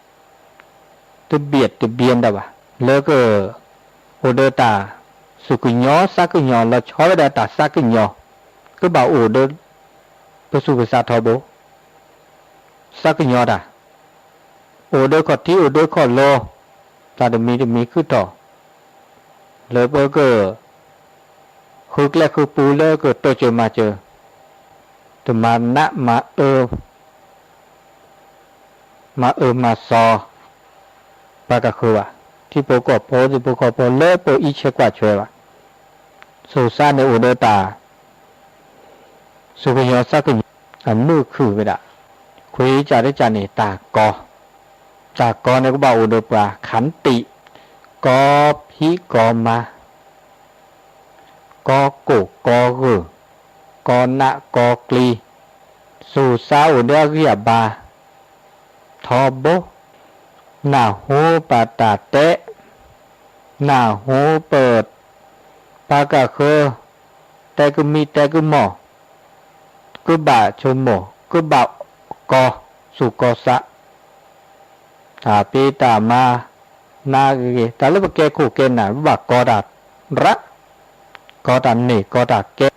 တဘံၣ်တဘံၣ်တၢ်ဘၣ်, လၢက အိၣ်ဒီးတၢ်စူၢ်ကညီၤစးကညီၤ လီၤဆီဝဲဒၣ်တၢ်စးကညီၤ, ကဘၣ်အိၣ်ဒီး ပဆူၣ်ပစးထီဘိ, စးကညီၤတၢ်, အိၣ်ဒီးခီၣ်ထံးအိၣ်ဒီးခီၣ်လီၤ, တၢ်တမံၤတမံၤဃုထီၣ်, လၢပက ဃုကျဲဃုပူၤလၢကတိစၢၤမၤစၢၤ, တမၤနးမၤအၢ မၤအၢမၤစီၤ ပှၤကၢ်ဃၢၤဘၣ်, ထံဖိကီၢ်ဖိ သ့ၣ်ဖိဃီဖိလၢပအံးဆဲးကွၢ်ဆၢဘၣ်, ဆူၣ်စးန့ၣ်အိၣ်ဒီးတၢ် စူၢ်ကညီၤစးကညီၤ အမုာ်ခုၣ်ဝဲဒၣ်, ခွံကၢ်တကၢ်န့ၣ် တၢ်ကီ, တၢ်ကီန့ၣ်ကဘၣ်အိၣ်ဒီးပှၤ ခၣ်တံၣ်, ကီဖံးကီမၤ ကီကိၢ်ကီဂၢၢ်, ကီနးကီကျံ, ဆူၣ်စးအိၣ်ဒီးအဂံၢ်အဘါ, ထီဘိ, နၢ်ဟူပတၢ်တဲ, နၢ်ဟူပ ပှၤကၢ်ဃၢၤ တဲကမံတဲကမီၣ်, ကဘၣ်ဆိကမိၣ် ကဘၣ်ကီစူၣ်ကီစး, တၢ်ဖံးတၢ်မၤ နးဂ့ၤဂ့ၤ တၢ်လၢပကဲခိၣ်ကဲနၢ် ပဘၣ်ကီတၢ်ရး, ကီတၢ်န့ၢ်ကီတၢ်ကဲ,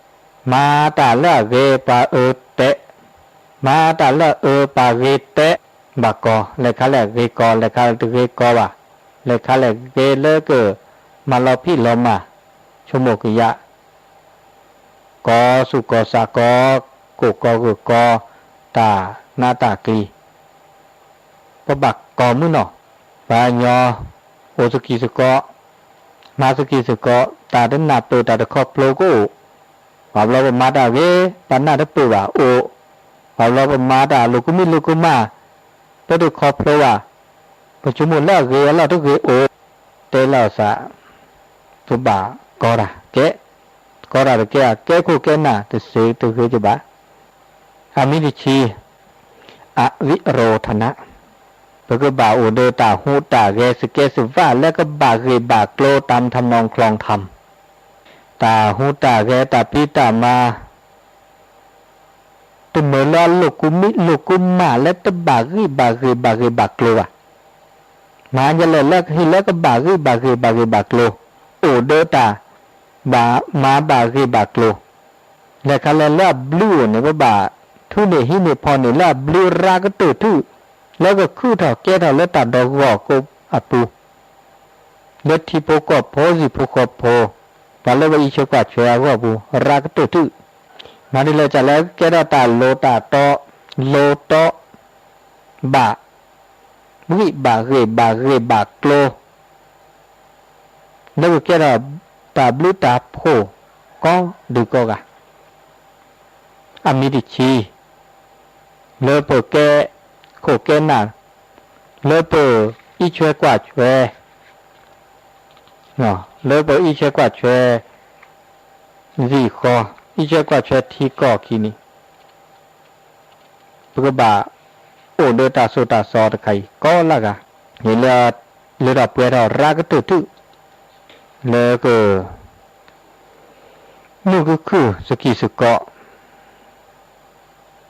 မၤတၢ်လၢအဂ့ၤပှၤအၢတဲ, မၤတၢ်လၢအအၢပှၤဂ့ၤတဲ, ဘၣ်ကီ, လဲၤခါလဲၣ်ဂ့ၤကီ, လဲၤခါလဲၣ်တဂ့ၤကီဘၣ်, လဲၤခါလဲၣ်ဂ့ၤလၢက မၤလီၤဖံးလီၤမၤ, ဆိကမိၣ်ကယၢ် ကီဆူၣ်ကီစး ကီကိၢ်ကီဂၢၢ် ကီတၢ်နးတၢ်ကျံ, ပဘၣ်ကီမုၢ်နီၢ်, ပှၤကညီ အိၣ်စကံစကီး, မၤစကံစကီး, တၢ်တနၢ်ပၢၢ်တၢ်တခီဖျိကအိၣ်, ဘၣ်ဘျီပမၤတၢ်ဂ့ၤ ပနၢ်တပၢၢ်ဘၣ်အိၣ်, ဘၣ်ဘျီပမၤတၢ်လိာ်ကမံလိာ်ကမၣ်, ပတခီဖျိဘၣ်, ပဆိကမိၣ်လၢအဂ့ၤအလီၢ်တဂ့ၤအိၣ်, တဲလီၤစး ပဘၣ်ကီတၢ်ကဲ, ကီတၢ်တကဲဧါ, ကဲခိၣ်ကဲနၢ်တစ့တဂ့ၤကဘၣ်. အမံၤတဆံ, အဝိရူၢ်ထန, ပကဘၣ်အိၣ်ဒီးတၢ်ဟူးတၢ်ဂဲၤ စကဲစဝၣ်လၢကဘၣ်ဂ့ၢ်ဘၣ်ကျိၤ တၢ်မထမနီၤချီထမ်, တၢ်ဟူးတၢ်ဂဲၤတၢ်ဖံးတၢ်မၤ တမၢလၢအလိာ်ကူမံလိာ်ကူမၣ်လၢတဘၣ်ဂံၢ်ဘၣ်ဂ့ၢ်ဘၣ်ဂ့ၢ်ဘၣ်ကျိၤဘၣ်. မၤယလဲၣ်လၢဟ့ၣ်လၢကဘၣ်ဂံၢ်ဘၣ်ဂ့ၢ်ဘၣ်ဂ့ၢ်ဘၣ်ကျိၤ, အိၣ်ဒီးတၢ် ဘၣ်မၤဘၣ်ဂ့ၢ်ဘၣ်ကျိၤ, လဲၤခါလဲၣ်လၢအဘျုးအိၣ်န့ၣ် ပဘၣ်ထုးန့ၢ်ဟံးန့ၢ်ဖီန့ၢ်လၢအဘျုးရၤကတၢၢ်ထူၣ်, လၢကခုၣ်ထီၣ်ကဲထီၣ်လၢတၢ်ဒီဂီၢ်ကိးအပူၤ, လၢထံဖိကီၢ်ဖိ စံၣ်ဖိဃီဖိ, ပှၤလၢပအံးဆၢကွၢ်ဆၢအဂီၢ်ပူၤ ရၤကတၢၢ်ထူၣ် မၤဒ်လဲၣ်ကလဲၣ် ကဲထီၣ်တၢ်လိၤတၢ်တီ, လိၤတီ, ဘၣ်ဂံၢ်ဘၣ်ဂ့ၤ ဘၣ်ဂ့ၢ်ဘၣ်ကျိၤ, လၢကကဲထီၣ်တၢ်ဘျုးတၢ်ဖှိၣ်ကိးဒုးကိးဂၤ, အမံၤတဆံ, လၢပကဲခိၣ်ကဲနၢ်, လၢပအံးထွဲကွၢ်ထွဲ, လၢပအံးထွဲကွၢ်ထွဲ စံၣ်ဃီ, အံးထွဲကွၢ်ထွဲထံကီၢ်ခံန့ၣ်, ပကဘၣ်အိၣ်ဒီးတၢ်ဆိၣ်တၢ်စီၤတခါအံၤ ကိးလၢဂၤ, န့ၣ်လၢ လၢထီၣ်ပှဲၤထီၣ်ရၤကတၢၢ်ထူၣ်, လၢက မုၢ်ကခုၣ်စကံၢ်စကီး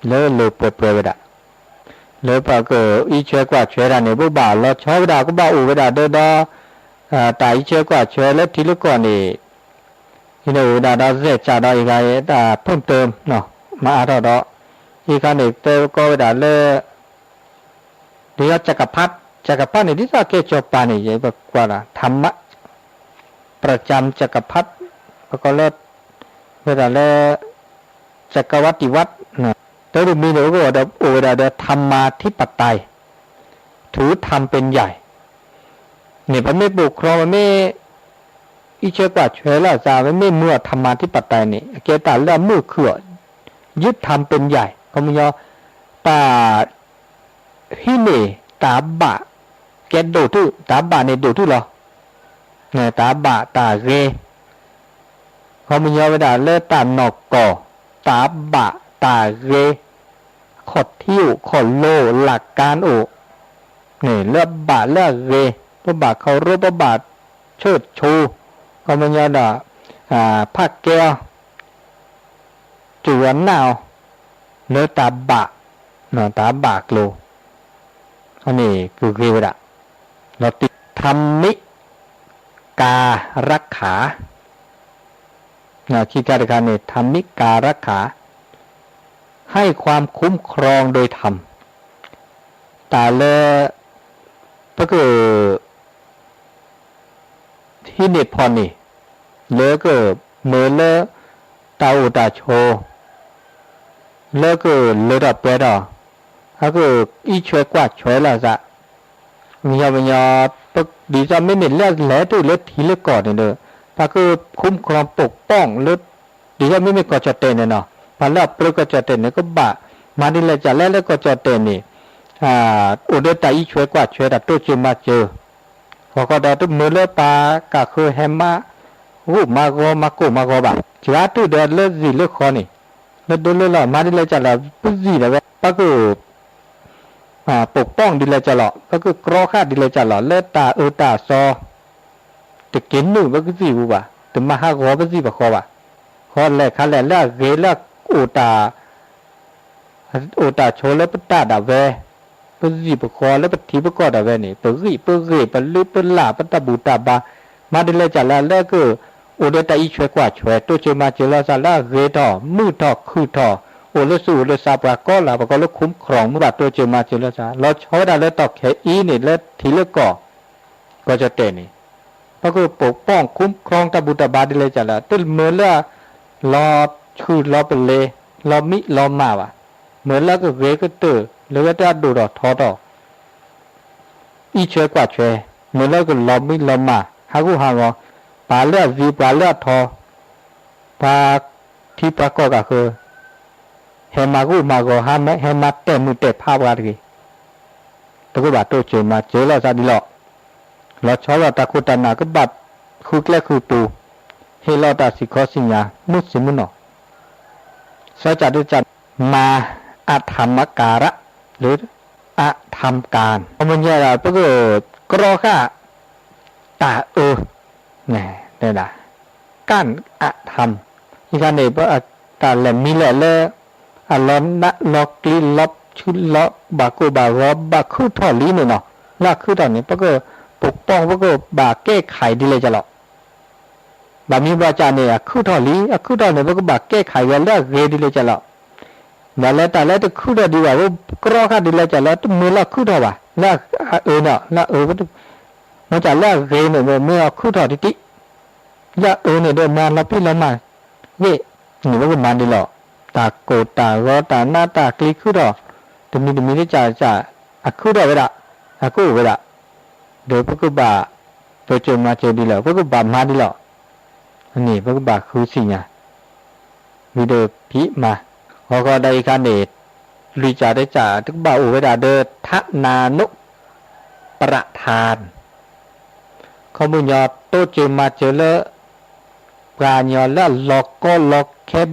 လၢလၢပှဲၤပှဲၤဝဲဒၣ်, လၢပကအံးထွဲကွၢ်ထွဲတၢ်န့ၣ် ပဘၣ်လီၤဆီဝဲဒၣ် ကဘၣ်အိၣ်ဝဲဒၣ်ဒီး တၢ်အံးထွဲကွၢ်ထွဲလၢထံလၢကီၢ်န့ၣ်, ဟံးန့ၢ်အိၣ်ဝဲဒၣ်ဒီး စဲးစးဒီးအံၤဂၤ တၢ်ဖုၣ်တၢၢ် မၤအါထီၣ်ဒီး အံၤခါန့ၣ် တဲကိးဝဲဒၣ်လၢ ဒ်သိး จักรพรรดิ จักรพรรดิ န့ၣ် ဒ်သိးကဲစီၤပၤန့ၣ် ယပကွၢ်ဒီး ထမ ประจำ จักรพรรดิ ပကိးလၢ ဝဲဒၣ်လၢ จักรวรรดิวัตร တၢ်တမံၤန့ၣ် အိၣ်ဒီးအိၣ်ဝဲဒၣ်ဒီး ธรรมาธิปไตย ถือธรรมเป็นใหญ่ န့ၣ် ပမ့ၢ်ပိာ်ခွါ ပမ့ၢ် အံးထွဲကွၢ်ထွဲလၢအသး ပမ့ၢ်မၤအီၤ ธรรมาธิปไตย န့ၣ် အကဲတၢ်လၢအမုာ်ခုၣ်အီၤ ยึดธรรมเป็นใหญ่ ခီပညီ တၢ် ဟံးန့ၢ်တၢ်ဘၣ် ကဲဒိၣ်တုၢ် တၢ်ဘၣ်န့ၣ်ဒိၣ်တုၢ်လီၤ. တၢ်ဘၣ်တၢ်ဂ့ၤ ခီပညီဝဲဒၣ်လၢတၢ်နီၢ်ကီၢ် တၢ်ဘၣ်တၢ်ဂ့ၤ ခီၣ်ထံးအိၣ် ခီၣ်လိၤအိၣ် หลักการ အိၣ် န့ၣ် လၢအဘၣ်လၢအဂ့ၤ ပဘၣ် เคารพ ပဘၣ် เชิดชู ခီပညီဒီး ဖးကဲအီၤ စူၢ်အီၤနာ်အီၤ လၢတၢ်ဘၣ် တၢ်ဘၣ်ကျိၤ အန့ၣ်ကဂ့ၤဝဲဒၣ် လီၤတံၢ် ธรรมิการักขา ခံခါတခါန့ၣ် ธรรมิการักขา ให้ความคุ้มครองโดยธรรม တၢ်လၢ ပက ဟံးန့ၢ်ဖီၣ်န့ၢ် လၢကမၢလၢ တၢ်အိၣ်တၢ်ဆိး လၢကလၢထီၣ်ပှဲၤထီၣ် အကအံးထွဲကွၢ်ထွဲလီၤသး ပညီပညီ ဒ်သိးမ့မ့ၢ်လၢလဲၤတုၤလၢထံလၢကီၢ်န့ၣ်ဒီး ပှၤက คุ้มครอง ပၢၤကီၢ်လၢ ဒ်သိးမ့မ့ၢ်ကီၢ်ကၠီၣ်တဲၣ်န့ၣ်နီၤ ပှၤလၢအပြၢကီၢ်ကၠီၣ်တဲၣ်န့ၣ် ကဘၣ်မၤဒ်လဲၣ်ကလဲၣ်လၢကီၢ်ကၠီၣ်တဲၣ်န့ၣ် အိၣ်ဒီးတၢ်အံးထွဲကွၢ်ထွဲတၢ်တိစၢၤမၤစၢၤ ဃီဃီဒီးတမၢလၢပှၤကးဃၢဟဲမၤဂိၢ်မၤဂီၤမၤကိၢ်မၤဂီၤဘၣ် စှၤတုၤဒီးလၢစံၣ်လၢဃီန့ၣ် လၢဒိလၢလီၢ် မၤဒ်လဲၣ်ကလဲၣ် ပစံၣ်ဒၣ်ဝဲ ပက ပၢၤကီၢ်ဒ်လဲၣ်ကလဲၣ် ပကကြီဃာ်ဒ်လဲၣ်ကလဲၣ် လၢတၢ်အၢတၢ်သီ တက့ၤနုာ်ပကစံၣ်ပူၤဘၣ် တမၤဟးဂီၤပစံၣ်ပဃီဘၣ် ဃီလဲၣ်ခါလဲၣ်လၢအဂ့ၤလၢအအိၣ်တၢ် အိၣ်တၢ်ဆိးလၢပတၢ်ဒၣ်ဝဲ ပစံၣ်ပဃီလၢပထံပကီၢ်ဒၣ်ဝဲန့ၣ် ပဂံၢ်ပဂ့ၤ ပလုၢ်ပလၢ် ပတၢ်ဘူၣ်တၢ်ဘါ မၤဒ်လဲၣ်ကလဲၣ်လၢက အိၣ်ဒီးတၢ်အံးထွဲကွၢ်ထွဲ တိစၢၤမၤစၢၤလီၤသးလၢအဂ့ၤထီၣ် မုာ်ထီၣ်ခုၣ်ထီၣ် အိၣ်လၢသူၣ်အိၣ်လၢသးပှၤကိးလၢ ပှၤကိးလၢ คุ้มครอง မ့ၢ်ဘၣ်တိစၢၤမၤစၢၤလီၤသး လီၤဆီဝဲဒၣ်လၢတီၢ်ခဲအံၤန့ၣ် လၢထံလၢကီၢ် ကီၢ်ကၠီၣ်တဲၣ်န့ၣ် ပကပၢၤကီၢ် คุ้มครอง တၢ်ဘူၣ်တၢ်ဘါဒ်လဲၣ်ကလဲၣ် တမၢလၢ လီၤဆူၣ်လီၤပလ့ၤ လီၤမံလီၤမၢ်ဘၣ် မၢလၢကဂ့ၤကတၢၢ် လၢဝဲတၢ်ဒိၣ်ထီၣ်ထီထီၣ် အံးထွဲကွၢ်ထွဲ မၢလၢကလီၤမံလီၤမၢ် ဟးဂူာ်ဟးဂီၤ ပှၤလၢအသံပှၤလၢအထီ ပှၤထံပှၤကီၢ်ကးဃၢ ဟဲမၤဂူာ်မၤဂီၤ ဟဲမၤတဲာ်မုၢ်တဲာ်ဖးပှၤတဂ့ၤ တကဘၣ်တိစၢၤမၤစၢၤလီၤသးဒ်လီၤ. လီၤဆီလီၤတၢ်ခိၣ်တၢ်နၢ်ကဘၣ်ဃုကျဲဃုပူၤ ဟ့ၣ်လီၤတၢ်စံၣ်ခီစံၣ်ညါ မုၢ်ဆ့ၣ်မုၢ်နီၢ် စီၤကၠးဒုကၠး မၤအထမ်မကၤရ လၢ အထမ်ကၢ် ပမ့ၢ်ညါဒီး ပကကြီဃာ် တၢ်အၢ တဲဒၣ် ကၢ်အထမ် အံၤခါန့ၣ် ပတၢ်လဲၤမံလဲၣ်လၢ အလီၤနးလီၤကျံ လီၤဆူၣ်လီၤဘၣ်ကိၢ်ဘၣ်ဂီၤ ဘၣ်ခုၣ်ထီၣ်လံန့ၣ်နီၤ လၢအခုၣ်ထီၣ်န့ၣ် ပက ပကပၢၤ ပကဘၣ်ကဲခးဒ်လဲၣ်ကလဲၣ် ဘၣ်မံဘၣ်ကၢ်န့ၣ် အခုၣ်ထီၣ်လံ အခုၣ်ထီၣ်န့ၣ် ပကဘၣ်ကဲခးဝဲလၢအဂ့ၤဒ်လဲၣ်ကလဲၣ် ဒီးလၢတၢ်လၢတခုၣ်ထီၣ်ဒံးဘၣ် ပကြီဃာ်ဒ်လဲၣ်ကလဲၣ် တမၢလၢအခုၣ်ထီၣ်ဘၣ် လၢအအၢန့ၣ် လၢအအၢ မ့ၢ်ကၢ်လၢအဂ့ၤန့ၣ်ဒီး မ့ၢ်အီၤခုၣ်ထီၣ်တံၢ်တံၢ် လၢအအၢန့ၣ်ဒီး မၤလီၤပံၢ်လီၤမၢ်ဂ့ၤ န့ၣ်ပကမၤဒ်လီၤ တၢ်ကိၢ်တၢ်ဂီၤတၢ်နးတၢ်ကျံၤခုၣ်ထီၣ်, တမံၤတမံၤတကးကး, အခုၣ်ထီၣ်ဝဲဒၣ်, အကအိၣ်ဝဲဒၣ်, ဒီးပကဘၣ်တိစၢၤမၤစၢၤဒ်လဲၣ်, ပကဘၣ်မၤဒ်လဲၣ်, န့ၣ် ပကဘၣ်ဃုသ့ၣ်ညါ, ဝံၤဒီးဖံးမၤ, ဃီဃီဒီးအံၤခါန့ၣ်, လွံၢ်ကးတကး တကဘၣ်အိၣ်ဝဲဒၣ်ဒီး ထးနးနိၣ်, ပြထး ခီပညီတိစၢၤမၤစၢၤလၢ ပှၤကညီလၢအလီၤကီလီၤခဲ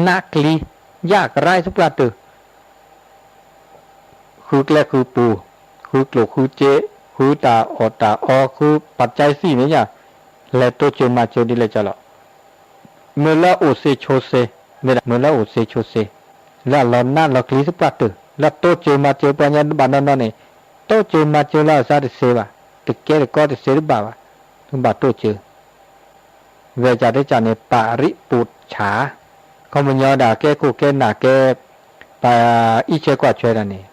နးကျံၤ ယၣ်ကရၢ်သပှၢ်တၢၢ်, ဃုကျဲဃုပူၤ, ဃုကျိၣ်ဃုစ့, ဃုတၢ်အီၣ်တၢ်အီ, ဃုပာ်ကၠဲသံၣ်န့ၣ်ညါ, လဲၤတိစၢၤမၤစၢၤဒ်လဲၣ်ကလီၤ. မ့ၢ်လၢအိၣ်စ့ဆိစ့, မ့ၢ်လၢအိၣ်စ့ဆိစ့, လၢအလီၤနးလီၤကျံၤသပှၢ်တၢၢ် လၢအတိစၢၤမၤစၢၤပှၤကညီတဘၣ်နီၢ်နီၢ်န့ၣ်, တိစၢၤမၤစၢၤလၢအစၢ်တစ့ဘၣ်, တကဲတကီတစ့တဘၣ်ဘၣ်, ဘၣ်တိစၢၤ ဝဲကးတကးန့ၣ် ပရိပူၤဆၣ်, ခီပညီဒၣ်ကဲခိၣ်ကဲနၢ်ကဲ, ပှၤအံးဆဲးကွၢ်ဆဲးတၢ်န့ၣ်,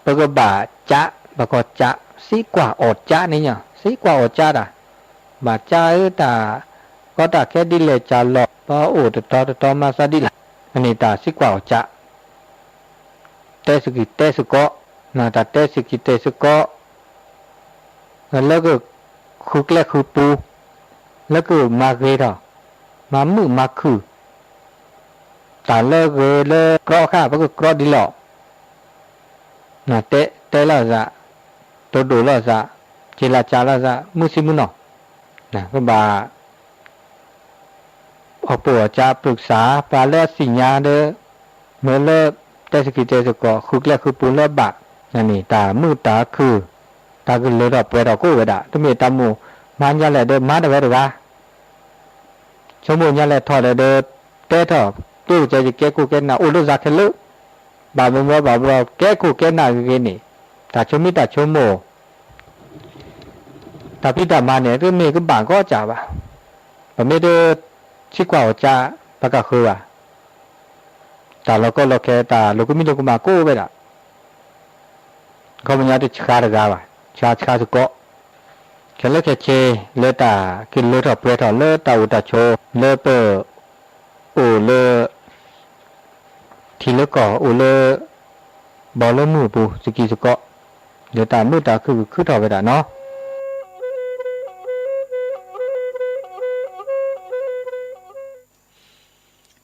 ပကဘၣ်ကး, ဘၣ်ကီကး, စံးကွၢ်အီၣ်ကးန့ၣ်ညါ, စံးကွၢ်အီၣ်ကးတၢ်, ဘၣ်ကးဧၢတၢ်, ကီတၢ်ခဲဒ်လဲၣ်ကလီၤ, ပအိၣ်တတီတတီမၤသးဒ်လဲၣ်, အန့ၣ်တၢ်စံးကွၢ်အီၣ်ကး တဲစကံၤတဲစကီး, တၢ်တဲစကံၤတဲစကီး, လၢကဃုကျဲဃုပူၤ, လၢကမၤဂ့ၤထီၣ်, မၤမုာ်မၤခုၣ်, တၢ်လၢဂ့ၤလၢကြီဃာ် ပကကြီဒ်လဲၣ်, တဲတဲလိာ်သး, တိဒိၣ်လိာ်သး, က့ၤလၢကးလိာ်သး, မုာ်ဆံမုာ်နီၢ်, ပဘၣ် အီၣ်ပိာ်အီၣ်ကး ပရူးစၢ် ပှၤလၢအသ့ၣ်ညါဒီး, မ့ၢ်လၢ တဲစကံၤတဲစကီး ဃုကျဲဃုပူၤလၢအဘၣ်, န့ၣ် တၢ်မုာ်တၢ်ခုၣ်, တၢ်ကလၢၤထီၣ်ပှဲၤထီၣ်ကအိၣ်ဝဲဒၣ်, တမ့ၢ်တၢ်မိၣ်မၤညါလဲၣ်ဒီးမၤတဝဲတဂၤ, ဆိကမိၣ်ညါလဲၣ်ထီၣ်လဲၣ်ဒီး, တဲထီၣ်, တိၢ်ကစဲးယကဲခိၣ်ကဲနၢ်အိၣ်လၢသးခဲလၢာ်, ဘၣ်မုာ်ဘၣ်ဘျီကဲခိၣ်ကဲနၢ်ဂ့ၤဂ့ၤန့ၣ်, တၢ်ဆိမံတၢ်ဆိမိၣ် တၢ်ဖံးတၢ်မၤန့ၣ် တမ့ၢ်ကဘၣ်ကီစၢ်ဘၣ်, ပမ့ၢ်တ စံးကွၢ်အီၤကး ပကဃုဘၣ်, တၢ်လီၤကီလီၤခဲ တၢ်လိာ်ကမံလိာ်ကမၣ်ကအိၣ်ဝဲဒၣ်, ခီပညီတဆှါတဂၤဘၣ်, ဆှါဆှါစကီး, ခဲလၢာ်ခဲဆ့ လၢတၢ်ကလၢၤထီၣ်ပှဲၤထီၣ်လၢတၢ်အိၣ်တၢ်ဆိး လၢပ အိၣ်လၢ ထံလၢကီၢ် အိၣ်လၢ ဘီလၢမုၢ်အပူၤ စကံစကီး, ဒီးတၢ်မုာ်တၢ်ခုၣ်ကခုၣ်ထီၣ်ဝဲဒၣ်နီၤ.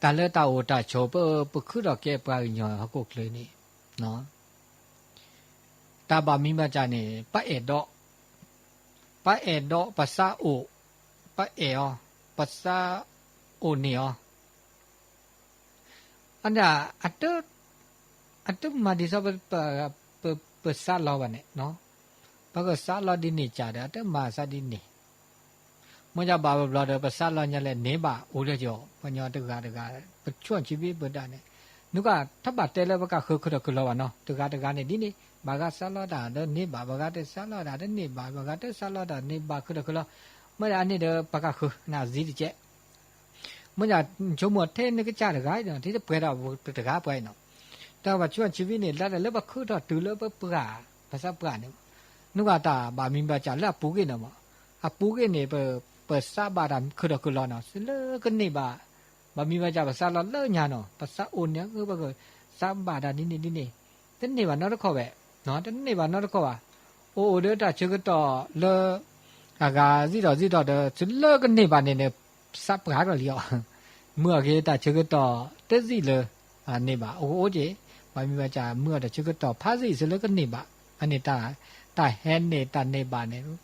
တၢ်လၢတၢ်အိၣ်တၢ်ဆိး ပ ပခုၣ်ထီၣ်ကဲပှၤကညီဟီၣ်ခိၣ်ချၢန့ၣ်, တၢ်ဘၣ်မံၤဘၣ်စၢ်န့ၣ် ပအဲၣ်ဒိး, ပအဲၣ်ဒိး ပသးအိၣ်, ပအဲၣ်အီၤ, ပသးအိၣ်န့ၢ်အီၤ, အဒၣ် အတ အတမၤဒ်သိး ပ ပသးလီဘၣ်န့ၣ်, ပကသးလီဒ်န့ၣ်စၢ်ဒီး အတမၤသးဒ်န့ၣ်, မ့ၢ်ယဘၣ်ဘျီဒီး ပသးလီညါလဲၣ်န့ၣ်ဘၣ်အိၣ်လၢယီၤ ပှၤကညီတဂၤတဂၤ ပဆူၣ်အဆံဘံၣ်ပဒၣ်န့ၣ်, နုကထီၣ်ဘၣ်တဲလၢပကဃုခုၣ်ထီၣ်ခုၣ်လီၤဘၣ်နီၤ တဂၤတဂၤန့ၣ်ဒ်န့ၣ် ဘၣ်ဂၤသးလီတၢ်ဒီးန့ၢ်ဘၣ် ဘၣ်ဂၤတသးလီတၢ်တန့ၢ်ဘၣ် ဘၣ်ဂၤတသးလီတၢ်န့ၢ်ဘၣ်ခုၣ်ထီၣ်ခုၣ်လီၤ, မ့ၢ်ဒၣ်အန့ၣ်ဒီး ပကဃုနၤသံတကဲး မ့ၢ်ဒၣ်ဆိကမိၣ်ထဲနကစၢ်တဂၤအံၤနီၤ ထဲတပှဲၤဒီးတဂၤပှဲၤအံၤနီၤ, တၢ်ဘၣ်ဆူၣ်အဆံဘံၣ်န့ၣ် လၢတၢ်လၢပခုၣ်ထီၣ်တုၤလၢပပှၢ် ပသးပှၢ်န့ၣ်, နုကတၢ်ဘၣ်မံၤဘၣ်စၢ်လၢအပူၤကွံာ်န့ၣ်မး, အပူၤကွံာ်န့ၣ် ပသးဘၣ်တၢ်ခုၣ်ထီၣ်ခုၣ်လီၤနီၤ လၢကန့ၢ်ဘၣ်, ဘၣ်မံၤဘၣ်စၢ်ပသးလီၤလၢညါနီၤ ပသးအိၣ်န့ၣ် ပကသးဘၣ်တၢ်ဒ်န့ၣ်ဒ်န့ၣ်, တန့ၢ်ဘၣ်နီတခီၣ်ဘၣ်, တန့ၢ်ဘၣ်နီတခီၣ်ဘၣ်, အိၣ်အိၣ်ဒီးတၢ်ဆၢကတီၢ်လၢ အဂၤစံၣ်ထီၣ်စံၣ်ထီၣ်ဒီး လၢကန့ၢ်ဘၣ်န့ၣ်န့ၣ် သးပှၢ်ထီၣ်လံအီၤ, မုၢ်အဂ့ၤတၢ်ဆၢကတီၢ်တစံၣ်လၢ န့ၢ်ဘၣ် အိၣ်အိၣ်က့ၤ, ဘၣ်မံၤဘၣ်စၢ်မုၢ်အတၢ်ဆၢကတီၢ်ဖးစံၣ်စ့လၢကန့ၢ်ဘၣ်, အန့ၣ် တၢ်ဟဲန့ၢ်တၢ်န့ၢ်ဘၣ်န့ၣ်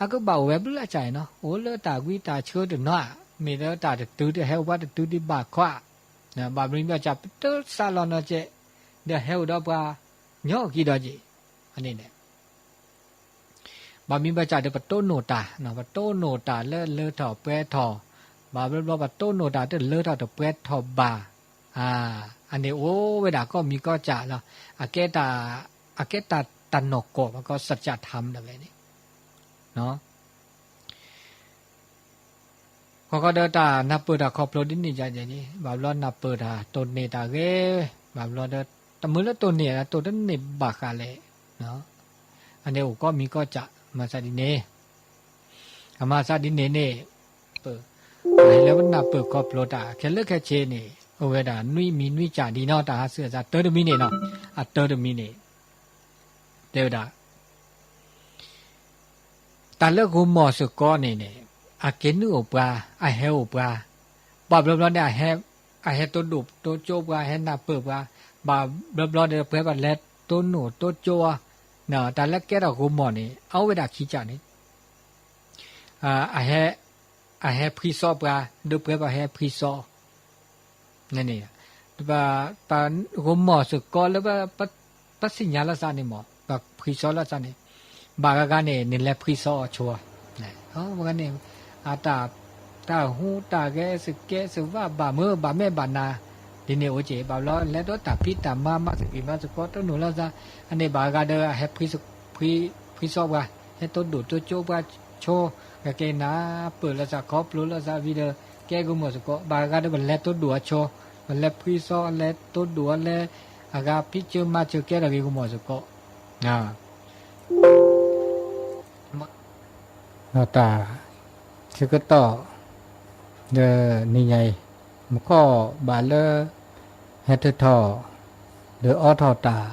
အကဘၣ်အိၣ်ဝဲဘျုးအစၢ်အံၤနီၤ အိၣ်လၢတၢ်ဝံတၢ်ဆၢတနီၤဧါ, မ့ၢ်လၢတၢ်တတုၤတဟဲအိၣ်ပှၤတတုၤဒံးဘၣ်ခီဧါ, ဘၣ်မံၤဘၣ်စၢ်ပတသးလီနီၤကဲး, ဒီးဟဲအိၣ်ဒီးပှၤညီက့ၤဒီးက့ၤ, အန့ၣ်န့ၣ် ဘၣ်မံၤဘၣ်စၢ်ဒီးပတိၢ်နီၣ်တၢ်, ပတိၢ်နီၣ်တၢ်လၢလၢထီၣ်ပှဲၤထီၣ်, ဘၣ်ဘျီဘျီပတိၢ်နီၣ်တၢ်တလၢထီၣ်တပှဲၤထီၣ်ဘၣ်, အန့ၣ်အိၣ်ဝဲဒၣ်ကီၢ်မံၤကီၢ်စၢ်လီၤ, အကဲတၢ်, အကဲတၢ်တၢ်နီၢ်ကီၢ် ပကီၢ်စၢ်ကၠၢ်ထါမတဝဲန့ၣ် ဃီဃီဒီးတၢ်နၢ်ပၢၢ်တၢ်ခီဖျိဒ်န့ၣ်ယါယဲန့ၣ် ဘၣ်ဘျီနၢ်ပၢၢ်တၢ်တိၢ်န့ၢ်တၢ်ဂ့ၤ, ဘၣ်ဘျီဒီး တမုာ်လၢတိၢ်န့ၢ်တိၢ်တန့ၢ်ဘၣ်ဃးလဲၣ်, အန့ၣ်အိၣ်ကီၢ်မံၤကီၢ်စၢ် မၤသးဒ်န့ၣ်, အမၤသးဒ်န့ၣ်န့ၣ်, ပ အဟဲလၢပနၢ်ပၢၢ်ခီဖျိတၢ်ခဲလၢာ်ခဲဆ့န့ၣ် အိၣ်ဝဲဒၣ်နွံမံၤနွံကၠၢ်ဒံးနီၤ တၢ်ဟးဆူအသးတၢတမံၤန့ၣ်နီၤ, အတၢတမံၤန့ၣ် တဲဝဲဒၣ် တၢ်လၢဂိၤမီၢ်စ့ၢ်ကီးန့ၣ်န့ၣ် အက့ၤနုာ်အိၣ်ပှၤ, အဟဲအိၣ်ပှၤ, ဘၣ်ဘျီဘျီန့ၣ် အဟဲတိၢ်ဒိၣ်တိၢ်ကၠိပှၤ, ဟဲနၢ်ပၢၢ်ပှၤ, ဘၣ်ဘျီဘျီဒီး ပှဲၤဘၣ်လဲၤတိၢ်နိၣ်တိၢ်ကၠိအီၤ, တၢ်လၢကဲထီၣ်ဂိၤမီၢ်န့ၣ် အအိၣ်ဝဲဒၣ်ခံကၠၢ်န့ၣ် အဟဲဖှံစီပှၤ, ဒီးပှဲၤဘၣ်ဟဲဖှံစီ န့ၣ် ပဂိၤမီၢ်စ့ၢ်ကီးလၢ ပသ့ၣ်ညါလီၤသးန့ၣ်မး ပဖှံစီလီၤသးန့ၣ် ဘၣ်ဂၤဂၤန့ၣ် နလဲၤဖှံစီအီၤဆိ ဝဲန့ၣ် အတၢ် တၢ်ဟူးတၢ်ဂဲၤ စကဲစဝါ ဘၣ်မုာ်ဘၣ်မဲာ်ဘၣ်နၤ ဒ်န့ၣ်အိၣ်က့ၤ ဘၣ်ဘျီ လဲၤဒီးတၢ်ဖံးတၢ်မၤ မၤသပံးမၤသပီ တိၢ်နိၣ်လီၤသး အန့ၣ်ဘၣ်ဂၤဒီး အဟဲဖှံစီပှၤ ဟဲတိၢ်ဒိၣ်တိၢ်ကၠိပှၤဆိ ကက့ၤနၢ်ပၢၢ်လီၤသး ခီဖျိလီၤသးဝံၤဒီး ကဲဂိၤမီၢ်စ့ၢ်ကီး ဘၣ်ဂၤဒီး ပလဲၤတိၢ်ဒိၣ်အီၤဆိ ပလဲၤဖှံစီ လဲၤတိၢ်ဒိၣ်အီၤလၢ အဂၤဖံးစၢၤမၤစၢၤ ကဲထီၣ်က့ၤဂိၤမီၢ်စ့ၢ်ကီး ဒီးတၢ်ဆၢကတီၢ် ဒီးနံၤညါအံၤ မူခိၣ်ဘၣ်လၢ ဟဲထုးထီၣ် ဒီးအိးထီၣ်တၢ်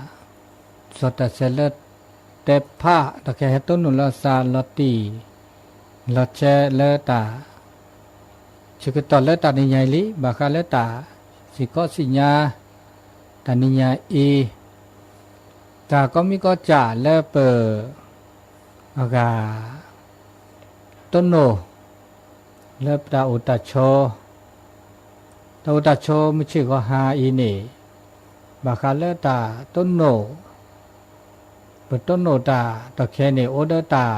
စီၤတၢ်ဆဲးလၢ တဲဖး ဒီးကဟဲတိၢ်နိၣ်လီၤသးလီၤတံၢ် လီၤဆဲးလၢတၢ် ဆၢကတီၢ်လၢတၢ်နံၤညါအံၤလံ ဘၣ်ဃးလၢတၢ်စံၣ်ကီးစံၣ်ညါ တၢ်နံၤညါအံၤ တၢ်ကိးမံၤကိးကၠၢ်လၢပ အဂၤ တိၢ်နိၣ် လၢပတၢ်အိၣ်တၢ်ဆိး တၢ်အိၣ်တၢ်ဆိးမုၢ်ဆ့ၣ်ဂီၤဟါအံၤန့ၣ် ဘၣ်ဃးလၢတၢ်တိၢ်နိၣ် ပတိၢ်နိၣ်တၢ်တီၢ်ခဲန့ၣ် အိၣ်ဒီးတၢ်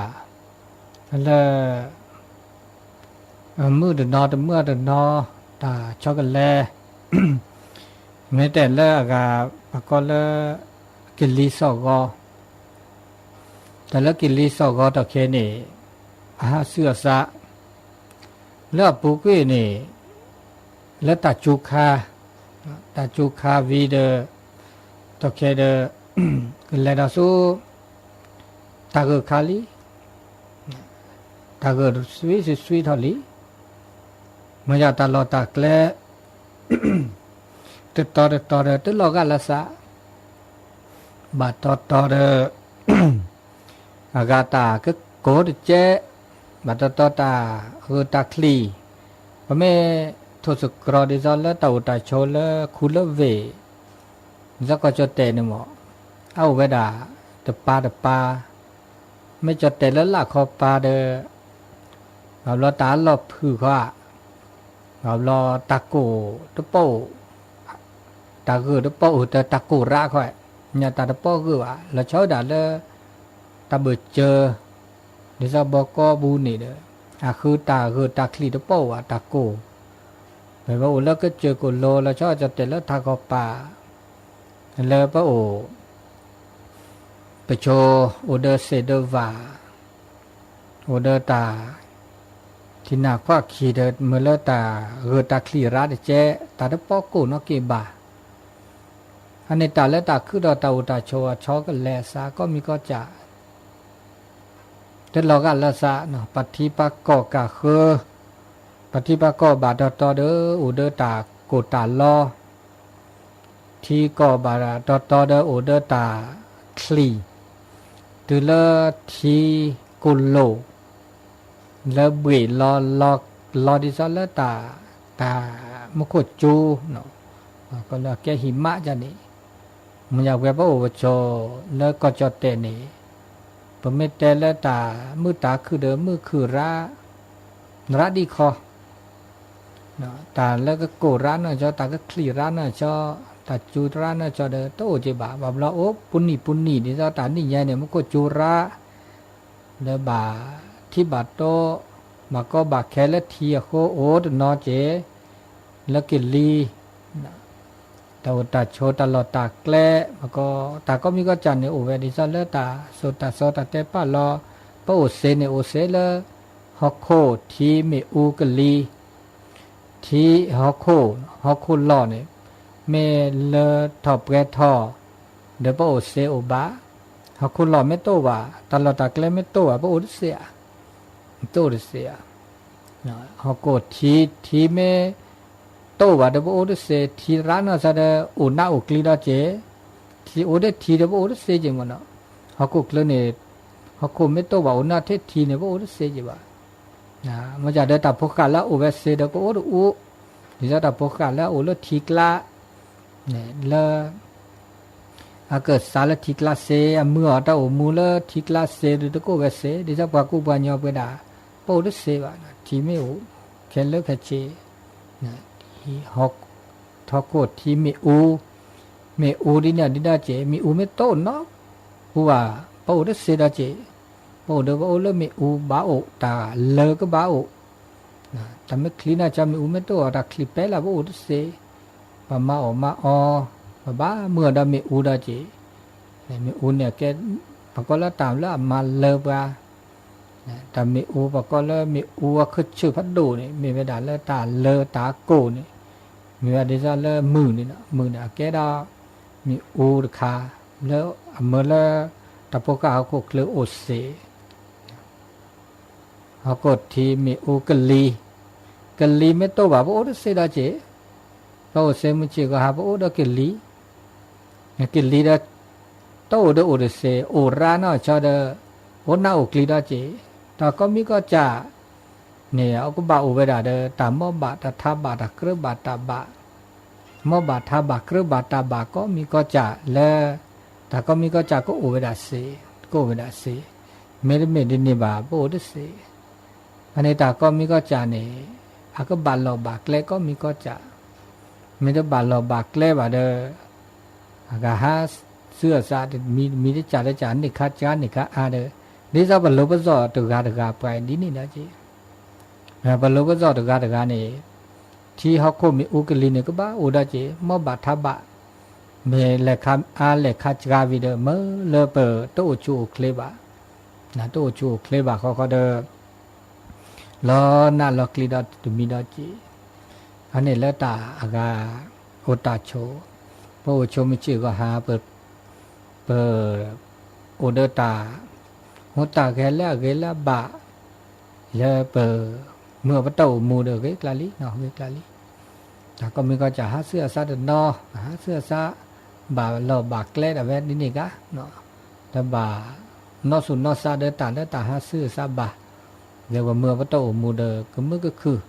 လၢ မုၢ်တနီၤတမုၢ်တနီၤ တၢ်ဆီကလဲၤ မ့ၢ်တဲလၢအဂၤ ပကိးလၢ ကလံၤစိးဂီၤ တၢ်လၢကလံၤစိးဂီၤတီၢ်ခဲန့ၣ် အဟးဆူအသး လၢအပူၤကွံာ်န့ၣ် လၢတၢ်စူၤခါ တၢ်စူၤခါဝံၤဒီး တီၢ်ခဲဒီး ကလဲၤဒီးဆူ တၢ်ဂၢၢ်ခါလံ တၢ်ဂၢၢ်တစွံတစွံထီၣ်လံ မ့ၢ်ယတၢ်လီၢ်တၢ်ကျဲ တတီၤတတီၤဒီး တလီၤဂာ်လၢသး ဘၣ်တီတီဒီး အဂၤတၢ်ကကိးတကဲး ဘၣ်တီတီတၢ်ဂၢၢ်တၢ်ချံၣ် ပမ့ၢ်ထိၣ်သတြီၤဒ်သိးလၢတၢ်အိၣ်တၢ်ဆိးလၢခူလၢဝ့ၢ် ဒ်သိးကီၢ်ကၠီၣ်တဲာ်န့ၣ်မး အအိၣ်ဝဲဒၣ် တပၤတပၤ မ့ၢ်ကၠီၣ်တဲာ်လၢလၢ်ခီပၤဒီး ဘၣ်ဘျီတၢ်အလီၢ်ဖုၣ်ဃီ ဘၣ်ဘျီတၢ်ကိၢ်တပီၢ်အိၣ် တၢ်ဂၢၢ်တပီၢ်အိၣ် တၢ်ကိၢ်ရးခီ ညါတၢ်တပီၢ်ဂၢၢ်ဘၣ် လီၤဆီဒၣ်လၢ တၢ်ဘၢၣ်စၢၤ ဒ်သိးဘီကီပူၤန့ၣ်ဒီး အဃုတၢ်ဂၢၢ်တၢ်ချံၣ်တပီၢ်အိၣ်ဘၣ် တၢ်ကိၢ် မ့ၢ်ပအိၣ်လၢကစၢၢ်ကိၣ်လိၤ လီၤဆီကၠီၣ်တဲာ်လၢထးခီပၤ လၢပအိၣ် ပဆိ အိၣ်ဒီးသ့ၣ်ဒီးဝၣ် အိၣ်ဒီးတၢ် ထံနၢ်ခွါခံဒီး မ့ၢ်လၢတၢ်ဂၢၢ်တၢ်ချံၣ်ရးတကဲး တၢ်တပီၢ်ကိၢ်နီၣ်က့ဘၣ် အန့ၣ်တၢ်လၢတၢ်ခုၣ်ဒီးတၢ်အိၣ်တၢ်ဆိးအဆီကလဲၤအသးကိးမံၤကိးကၠၢ် တလီၤဂာ်လၢသး ပှၤထံပှၤကီၢ်ကၢ်ဃၢ ပှၤထံပှၤကီၢ်ဘၣ်တီတီဒီး အိၣ်ဒီးတၢ်ကိၢ်တၢ်လီ ထံကီၢ်ဘၣ်တီတီဒီး အိၣ်ဒီးတၢ်ချံၣ် တုၤလၢထံကိၢ်လိၣ် လၢဘှ့ၣ်လီၤ လီၤဒ်သိးလၢတၢ် တၢ်မူခိၣ်ကၠူ ကလၢကဲဟံၣ်မးဒ်န့ၣ် မ့ၢ်ယဝဲပအိၣ်ပဆိးလၢကီၢ်ကၠီၣ်တဲာ်န့ၣ် ပမ့ၢ်တဲလၢတၢ်မုာ်တၢ်ခုၣ်ဒီးမုာ်ခုၣ်ရး ရးဒ်ခီ တၢ်လၢကကိၢ်ရးနီၢ်ကၠီ တၢ်ကချံၣ်ရးနီၢ်ကၠီ တၢ်စူၤရးနီၢ်ကၠီဒီး တအိၣ်က့ဘၣ် ဘၣ်ဘျီအိၣ်ပူၤနံၣ်ပူၤနံၣ် ဒ်သိးတၢ်နံၣ်ညါန့ၣ် မူခိၣ်ကၠူရး လၢဘၣ်ထံဘၣ်တိ ဘၣ်ကီဘၣ်ခဲလၢထံအဃိအိၣ်တနီၤက့ၤ လၢကလံၤ တၢ်အိၣ်တၢ်ဆိးတၢ်လီၢ်တၢ်ကျဲ ဘၣ်ကီ တၢ်ကိးမံၤကိးကၠၢ်န့ၣ် အိၣ်ဝဲဒ်သိးလၢတၢ်စိာ်တၢ်စီတၢ်တဲပာ်လီၤ ပအိၣ်သ့န့ၣ် အိၣ်သ့လၢ ဟီၣ်ခိၣ်ထံမ့ၣ်အူကလံၤ ထံဟီၣ်ခိၣ် ဟီၣ်ခိၣ်လီၢ်န့ၣ် မ့ၢ်လၢထီၣ်ပှဲၤထီၣ် ဒီးပအိၣ်သ့အိၣ်ဘၣ် ဟီၣ်ခိၣ်လီၢ်မ့ၢ်တအိၣ်ဘၣ် တၢ်လီၢ်တၢ်ကျဲမ့ၢ်တအိၣ်ဘၣ် ပအိၣ်တသ့ဧါ တအိၣ်တသ့ဧါ ဟီၣ်ခိၣ်ထံ ထံမ့ၢ်တအိၣ်ဘၣ်ဒီးပအိၣ်တသ့, ထံရၣ်နီၢ်ဆါဒီးအိၣ်နၢ်အိၣ်ကျံဒီးက့ၤ, ထံအိၣ်ဒီးထံဒီးပအိၣ်တသ့က့ၤမ့ၢ်နီၤ, ဟီၣ်ခိၣ်ချၢန့ၣ်, ဟီၣ်ခိၣ်မ့ၢ်တအိၣ်ဘၣ်အိၣ်နၢ်ထဲထံန့ၣ် ပအိၣ်တသ့က့ၤဘၣ်. မ့ၢ်ဒ်ဒီးတၢ်ဖိဃာ်လၢအအိၣ်ဝဲသ့ဒီးကအိၣ်တအိၣ်, ဒ်သိးတၢ်ဖိဃာ်လၢအအိၣ်လၢထံကျါ လၢ အကစၢ်လၢထံကျါသ့, အမုာ်အီၤတၢ်အိၣ်မူလၢထံကျါသ့ဒီးတကအိၣ်ဝဲသ့, ဒ်သိးပှၤကူပှၤညီပဝဲဒၣ် ပအိၣ်တသ့ဘၣ်, ထံမ့ၢ်အိၣ်ခဲလၢာ်ခဲဆ့, ဟီၣ်ခိၣ်ထံမ့ၣ်အူ, မ့ၣ်အူဒ်န့ၣ်ဒ်ဒီးက့ၤ, မ့ၣ်အူမ့ၢ်တအိၣ်နီတပူၤဘၣ်, ပအိၣ်တသ့ဒီးက့ၤ, ပအိၣ်ဒီးပအိၣ်လၢမ့ၣ်အူဘၣ်အိၣ်, တၢ်လၢကဘၣ်အိၣ် တၢ်မ့ၢ်ချံနီၢ်ဆါ မ့ၣ်အူမ့ၢ်တအိၣ် တၢ်ချံပဲလၢ်ပအိၣ်တသ့, ပမၤအီၣ်မၤအီ, ပဘၣ်မုာ်အီၤဒီးမ့ၣ်အူဒီးက့ၤ, မ့ၣ်အူန့ၣ်ကဲ ပကိးလၢတၢ်လၢအမၤလၢပှၤ, တၢ်မ့ၣ်အူပကိးလၢမ့ၣ်အူအခၢၣ်ဆၢၣ်ဖးဒိၣ်န့ၣ် မ့ၢ်ဝဲဒၣ်လၢတၢ်လၢတၢ်ကိၢ်န့ၣ်, မ့ၢ်ဝဲဒ်သိးလၢမုၢ်န့ၣ်, မုၢ်န့ၣ်အကဲဒီး မ့ၣ်အူတခါ, လၢအမၢလၢ တၢ်ဖိဃာ်ဟီၣ်ခိၣ်ချၢအိၣ်သ့ ဟီၣ်ခိၣ်ထံမ့ၣ်အူကလံၤ, ကလံၤမ့ၢ်တအိၣ်ဘၣ် ပအိၣ်တသ့ဒီးက့ၤ, ပအိၣ်သ့မုၢ်ဆ့ၣ်ဂီၤဟါ ပအိၣ်ဒီးကလံၤ, ကလံၤဒီး တအိၣ်ဒီးအိၣ်တသ့, အိၣ်ရၣ်နီၢ်ဆီဒီး အိၣ်နၢ်အိၣ်ကျံဒီးက့ၤ, တၢ်ကိးမံၤကိးစၢ်န့ၣ် အကဘၣ်အိၣ်ဝဲဒၣ်ဒီး တၢ်မီဘၣ်တၢ်ထါဘၣ် တၢ်ကြၢးဘၣ်တၢ်ဘၣ် မီဘၣ်ထါဘၣ်ကြၢးဘၣ်တၢ်ဘၣ်ကိးမံၤကိးစၢ်လၢ တၢ်ကိးမံၤကိးစၢ်ကအိၣ်ဝဲဒၣ်သ့, ကအိၣ်ဝဲဒၣ်သ့, မ့တမ့ၢ်ဒ်န့ၣ်ဘၣ် ပအိၣ်တသ့, အန့ၣ်တၢ်ကိးမံၤကိးစၢ်န့ၣ် အကဘၣ်လီၢ်ဘၣ်ကျဲကိးမံၤကိးစၢ်, မ့ၢ်တဘၣ်လီၢ်ဘၣ်ကျဲဘၣ်ဒီး အကဟး ဆူအစး တမံၤတမံၤတစၢ်တစၢ် န့ၢ်ခါစှၤန့ၢ်ခါအါဒီး ဒ်သိးပလိၤပစီၣ်တဂၤတဂၤပှၤဒ်န့ၣ်ဒီးက့ၤ, ပလိၤပစီၣ်တဂၤတဂၤန့ၣ် ထံဟီၣ်ခိၣ်မ့ၣ်အူကလံၤန့ၣ် ကဘၣ်အိၣ်ဒီးက့ၤ မီဘၣ်ထါဘၣ်, မ့ၢ်လဲၤခါအါလဲၤခါစှၤဝံၤဒီး မ့ၢ်လၢပတအိၣ်ဆူၣ်အိၣ်ချ့ဘၣ်, တအိၣ်ဆူၣ်အိၣ်ချ့ဘၣ်ဃီဃီဒီး လီၤနးလီၤကျံဒီးတမံၤဒီးက့ၤ, အန့ၣ်လၢတၢ်အဂၤ အိၣ်တၢ်ဆိး, ပအိၣ်ဆိးမုၢ်ဆ့ၣ်ဂီၤဟါ ပ ပ အိၣ်ဒီးတၢ် ဟူးတၢ်ဂဲၤလၢအဂ့ၤလၢအဘၣ် လၢပ မုၢ်အပတီၢ်အိၣ်မူဒီးဂ့ၤကျါလံ ဂ့ၤကျါလံ, တၢ်ကိးမံၤကိးစၢ် ဟးဆူအစးတနီၤ ဟးဆူအစး ဘၣ်လီၢ်ဘၣ်ကျဲဒၣ်ဝဲဒ်န့ၣ်ဂ့ၤ, တဘၣ် နီၢ်ဆူၣ်နီၢ်စးဒီးတၢ်လၢတၢ်ဟးဆူအစးဘၣ်, ဒီးပမုၢ်အပတီၢ်အိၣ်မူဒီး ကမုာ်ကခုၣ်,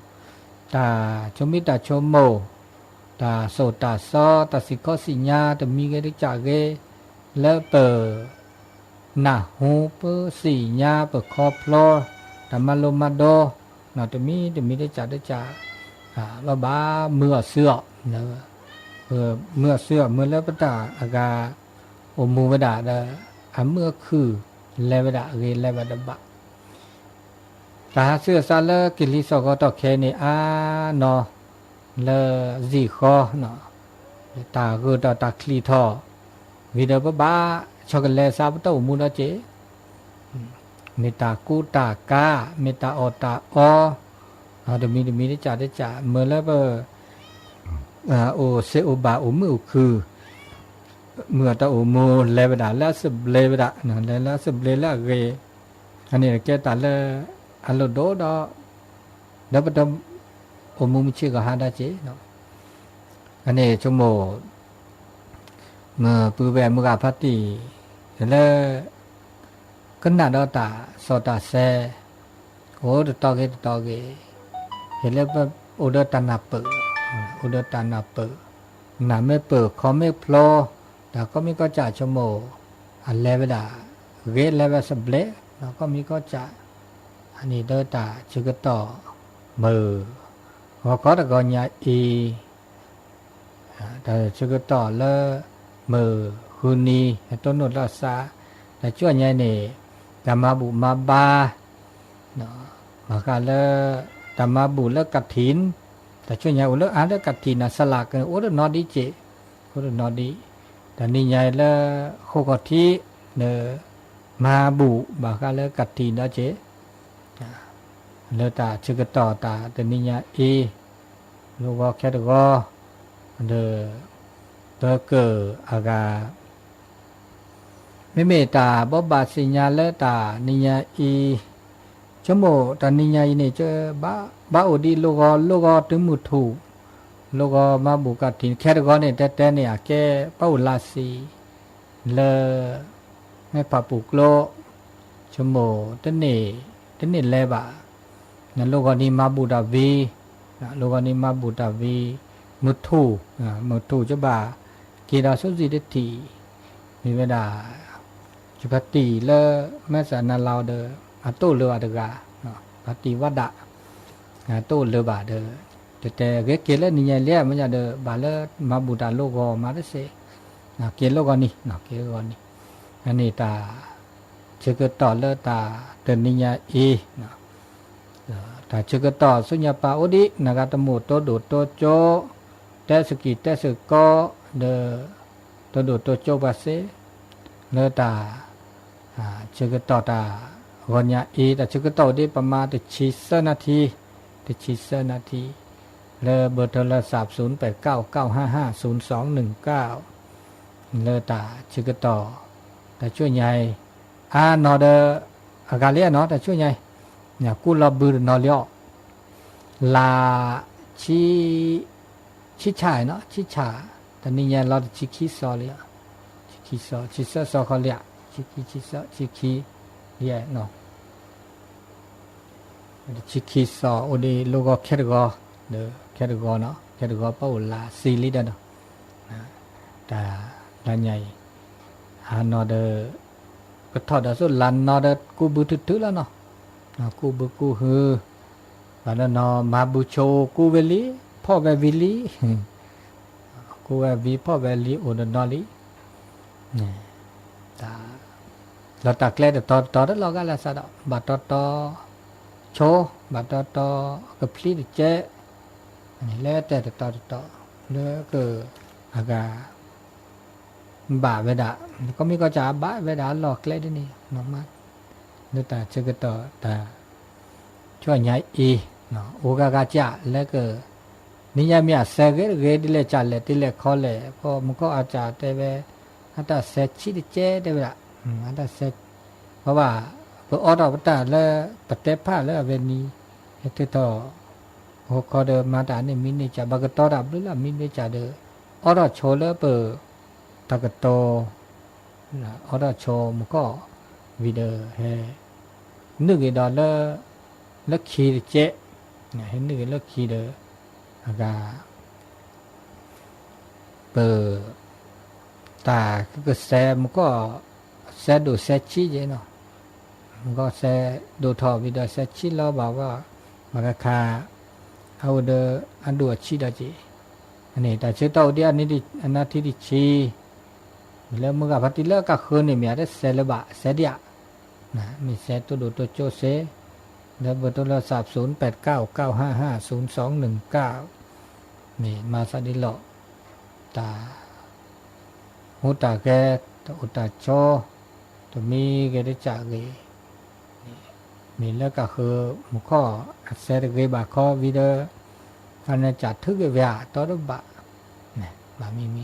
တၢ်ဆိမိၣ်မံတၢ်ဆိကမိၣ်, တၢ်သိၣ်တၢ်သီ တၢ်စံၣ်ခီစံၣ်ညါ တမံၤဂ့ၤတကၢ်ဂ့ၤ, လၢပ နၢ်ဟူပသ့ၣ်ညါပခီဖျိ တၢ်မၤလိမၤဒိး, တမံၤတမံၤတကၢ်တကၢ်, ဘၣ်ဘၣ်မုာ်အီၤဆူအီၤ, မုာ်အီၤဆူအီၤ မုာ်လၢပတၢ်အဂၤ အိၣ်မူဝဲဒၣ်ဒီး အမုာ်အခုၣ်လဲၤဝဲဒၣ်အဂ့ၤလဲၤဝဲဒၣ်ဘၣ် တၢ်ဟးဆူအစးလၢကလံၤစိးကီးတီၢ်ခဲအံၤန့ၣ် အါနီၤ လၢစ့ၢ်ကီး တၢ်ဂုၤထီၣ်တၢ်ချံးထီၣ် ဝံၤဒီးပဘၣ်ဆီတလဲအစး ပတၢ်အိၣ်မူဒီးက့ၤ, မ့ၢ်တၢ်ကူတၢ်ကၤ မ့ၢ်တၢ်အီၣ်တၢ်အီ တမံၤတမံၤတကၢ်တကၢ် မုာ်လၢပ အိၣ်စ့အိၣ်ဘၣ်အိၣ်မုာ်အိၣ်ခုၣ် မုာ်အတၢ်အိၣ်မူလဲၤဝဲဒၣ်လၢအစံးဘျုးဝဲဒၣ်, လဲၤလၢအစံးဘျုးလၢအဂ့ၤ, အန့ၣ်ကဲတၢ်လၢအလိၣ်ဒိၣ်ဒီး ဒီးပတအိၣ်မူမုၢ်ဆ့ၣ်ကီးဟါဒၣ်က့ၤ, အန့ၣ်ဆိကမိၣ် မ့ၢ်ပုၢ်ဝဲၢ်မုၢ်ဂၤဖးတံၢ် လၢ ကနၣ်ဒီးတၢ်စီတၢ်ဆှံ အိၣ်တတီၤဂ့ၤတတီၤဂ့ၤ, ဟ့ၣ်လၢပအိၣ်ဒီးတၢ်နၢ်ပၢၢ်, အိၣ်ဒီးတၢ်နၢ်ပၢၢ်, နၢ်မ့ၢ်ပၢၢ်ခီမ့ၢ်ဖျိ, တၢ်ကိးမံၤကိးစၢ်ဆိကမိၣ် အလဲၤဝဲဒၣ် ဂ့ၤလဲၤဝဲစံးဘျုး ကိးမံၤကိးစၢ်, အန့ၣ်ဒီးတၢ်ဆၢကတီၢ် မုၢ် ဂီၤခီတဂီၤညါအံၤ တၢ်ဆၢကတီၢ်လၢ မုၢ်ဃုနံၤ ဟဲတိၢ်နီၣ်လီၤစး, တၢ်ဆူညါအံၤန့ၣ် တၢ်မၤဘူၣ်မၤဘါ ဘၣ်ဃးလၢ တၢ်မၤဘူၣ်လၢကထံၣ်, တၢ်ဆူညါအိၣ်လၢအါလၢကထံၣ် နၤစလၢ်ကအိၣ်တနီၤဒံးက့ၤ, အိၣ်တနီၤဒံး, တၢ်နံၤညါအံၤလၢ ဃိးခီၣ်ထံး လၢ မၤဘူၣ်ဘၣ်ဃးလၢကထံၣ်ဒီးက့ၤ လၢတၢ်ဆၢကတီၢ်တၢ်တနံၤညါအံၤ, လၢဂီၤခဲတဂီၤ, ဒီး ပကၢၣ်အဂၤ, မ့မ့ၢ်တၢ်ဘိးဘၣ်သ့ၣ်ညါလၢတၢ်နံၤညါအံၤ, ဆိကမိၣ်တၢ်နံၤညါအံၤန့ၣ် ဘၣ်အိၣ်ဒ်လိၣ်ဂီၤ လိၣ်ဂီၤတုၤမုၢ်ထူၣ်, လိၣ်ဂီၤမၤဘူၣ်ကၢ်ထံး ခဲတဂီၤန့ၣ် တဲတဲန့ၣ် အကဲပှၤအိၣ်လါဆံး လၢ မဲၢ်ဖးပူၤကျိ ဆိကမိၣ် တန့ၢ်လဲၤဘၣ်, နလိၣ်ဂီၤနံၤမၤဘူၣ်တၢ်ဝံၤ, လိၣ်ဂီၤနံၤမၤဘူၣ်တၢ်ဝံၤ မုၢ်ထူၣ်, မုၢ်ထူၣ်ကဘၣ်က့ၤဒီးဆိစံးတထံၣ်, မ့ၢ်ဝဲဒၣ် ယဖါတံၢ်လၢမဲၢ်စးနါလီၤဒီး အတအိၣ်လၢၤဘၣ်တဂၤ, ဖါတံၢ်ဝါဒၣ် တအိၣ်လၢၤဘၣ်ဒီး တဲတဲဂ့ၤက့ၤလၢနံၤညါလံ မ့ၢ်ညါဒီး ဘၣ်လၢမၤဘူၣ်တၢ်လိၣ်ဂီၤမၤတစ့ၢ်, က့ၤလိၣ်ဂီၤနံၤ, က့ၤလိၣ်ဂီၤနံၤ, အန့ၣ်တၢ်ဆၢကတီၢ်လၢတၢ်တနံၤညါအံၤ တၢ်ဆၢကတီၢ်ဆူညါပၤအိၣ်ဒံး နဂၤတမုာ်တိဒိၣ်တိကၠိ, တဲစကံၢ်တဲစကီ ဒီး တိဒိၣ်တိကၠိပှၤစ့ၢ်, လၢတၢ် ဆၢကတီၢ်တၢ်ဂီၤညါအံၤ တၢ်ဆၢကတီၢ်အိၣ်ဒံးပမၤတဆံသၢနၣ်ထံ, တဆံသၢနၣ်ထံ, လၢဘၢၣ်ထိလၢစး သုန်ပဲးတကၠိ ကၠိဟါဟါ သုန်စီနုၣ်ကၠိ, လၢတၢ်ဆၢကတီၢ် တၢ်ဆူညါအံၤ အါနီၢ်ဒီး အဂၤလံအနီၢ် တၢ်ဆူညါအံၤ ကူလီၤဘုတနီၤလံအီၤ လါ ဆံ ဆံဆၣ်နီၤ ဆံဆၣ်, တနံၤညါလီၤတဆံခံစီလံ, ဆံခံစီ ဆံသၢစီဃီလံ, ဆံခံ ဆံသၢ ဆံခံလံနီၤ, တဆံခံစီအိၣ်ဒံးလိၣ်ဂီၤခဲတဂီၤ, ဒီးခဲတဂီၤနီၤ ခဲတဂီၤပှၤအိၣ်လါဆံးလံဒီးနီၤ, တၢ်လါညါအံၤ ဟါနီၤဒီး ကထီၣ်ဒီးဆူလါနီၤဒီးကူဘုထုထုလီၤနီၤ, ကူဘုကူဟု ဘၣ်ဒီးနီၤ မၤဘုဆိကူဝဲလံ, ဖီၣ်ဝဲဝံၤလံ, ကူဝဲဝံၤဖီၣ်ဝဲလံအိၣ်ဒီးနီၤလံ, တၢ် လီၤတၢ်ကျဲတတီၤတတီၤတလီၤဂာ်လၢစးဒီး ဘၣ်တီတီ ဆိ, ဘၣ်တီတီ ကဖျံတကဲး, လဲၤတဲတတီၤတတီၤ လၢက အဂၤ ဘၣ်ဝဲဒၣ် ကီၢ်မံၤကီၢ်စဲၣ်ဘၣ်ဝဲဒၣ်အလီၢ်ကျဲဒ်န့ၣ် လၢတၢ်ဆၢကတီၢ်တၢ် ဆူညါအံၤ အိၣ်ဂၤဂၤစၢ်လၢက နံၤညါမ့ၢ်အစဲးဂ့ၤတဂ့ၤ ဒ်လဲၣ်စၢ်လဲၣ် တ့လဲၣ်ခီလဲၣ် ပမူခိၣ်အစၢ်တဲဝဲ အတၢ်စဲးဆံးတကဲးတဲဝဲဒၣ် အတၢ်စဲး ပဘၣ် ပအီထီၣ်ပတၢ်လၢ ပတဲဖၣ်လၢအဝဲနံၤ ဟဲထုးထီၣ် ဟိခီဒီးမၤတၢ်န့ၣ်မံန့ၢ်စၢ် ဘၣ်ကတီၤတၢ်ဘျုးလၢမံဘျုးစၢ်ဒီး အီထီၣ်ဆိလၢပ တၢ်ကတီၤ အီထီၣ်ဆိမူခိၣ် ဝံၤဒီးဟဲ နုာ်က့ၤဒီးလၢ လၢခံတကဲး ဟဲနုာ်က့ၤလၢခံဒီး အဂၤ ပ တၢ်ကစဲးမူခိၣ် စဲးဒိၣ်စဲးဆံးက့နီၤ မူခိၣ်စဲးဒိၣ်ထီၣ်ဝံၤဒီးစဲးဆံးလီၤဘၣ်ဝဲ ဘၣ်ခါခါ အအိၣ်ဒီးအဒိၣ်အဆံးဒီးက့ အန့ၣ် တၢ်ဆၢကတီၢ်အိၣ်ဒံးအနံၤထံတဆံ လၢမုၢ်ဂၤဖါတံၢ်လၢကဃၢၤန့ၣ် မ့ၢ်အတစဲးလၢၤဘၣ် စဲးဒံးဧါ မ့ၢ်စဲးတိဒိၣ်တိကၠိစ့ၢ် လၢဘၢၣ်ထိလၢစး သုန်ပဲးတကၠိ ကၠိဟါဟါ သုန်စီနုၣ်ကၠိ မ့ၢ်မၤသးဒ်လီၤ တၢ် ဟူးတၢ်ဂဲၤ တၢ်အိၣ်တၢ်ဆိး တမံၤဂ့ၤတစၢ်ဂ့ၤ မ့ၢ်လၢကဃၢၤမူခိၣ် အစဲးတဂ့ၤဘၣ်ခီဝံၤဒီး အန့ၣ်စၢ်ထုးက့ၤဝဲဧါ တီတဘၣ် ဘၣ်မံမံ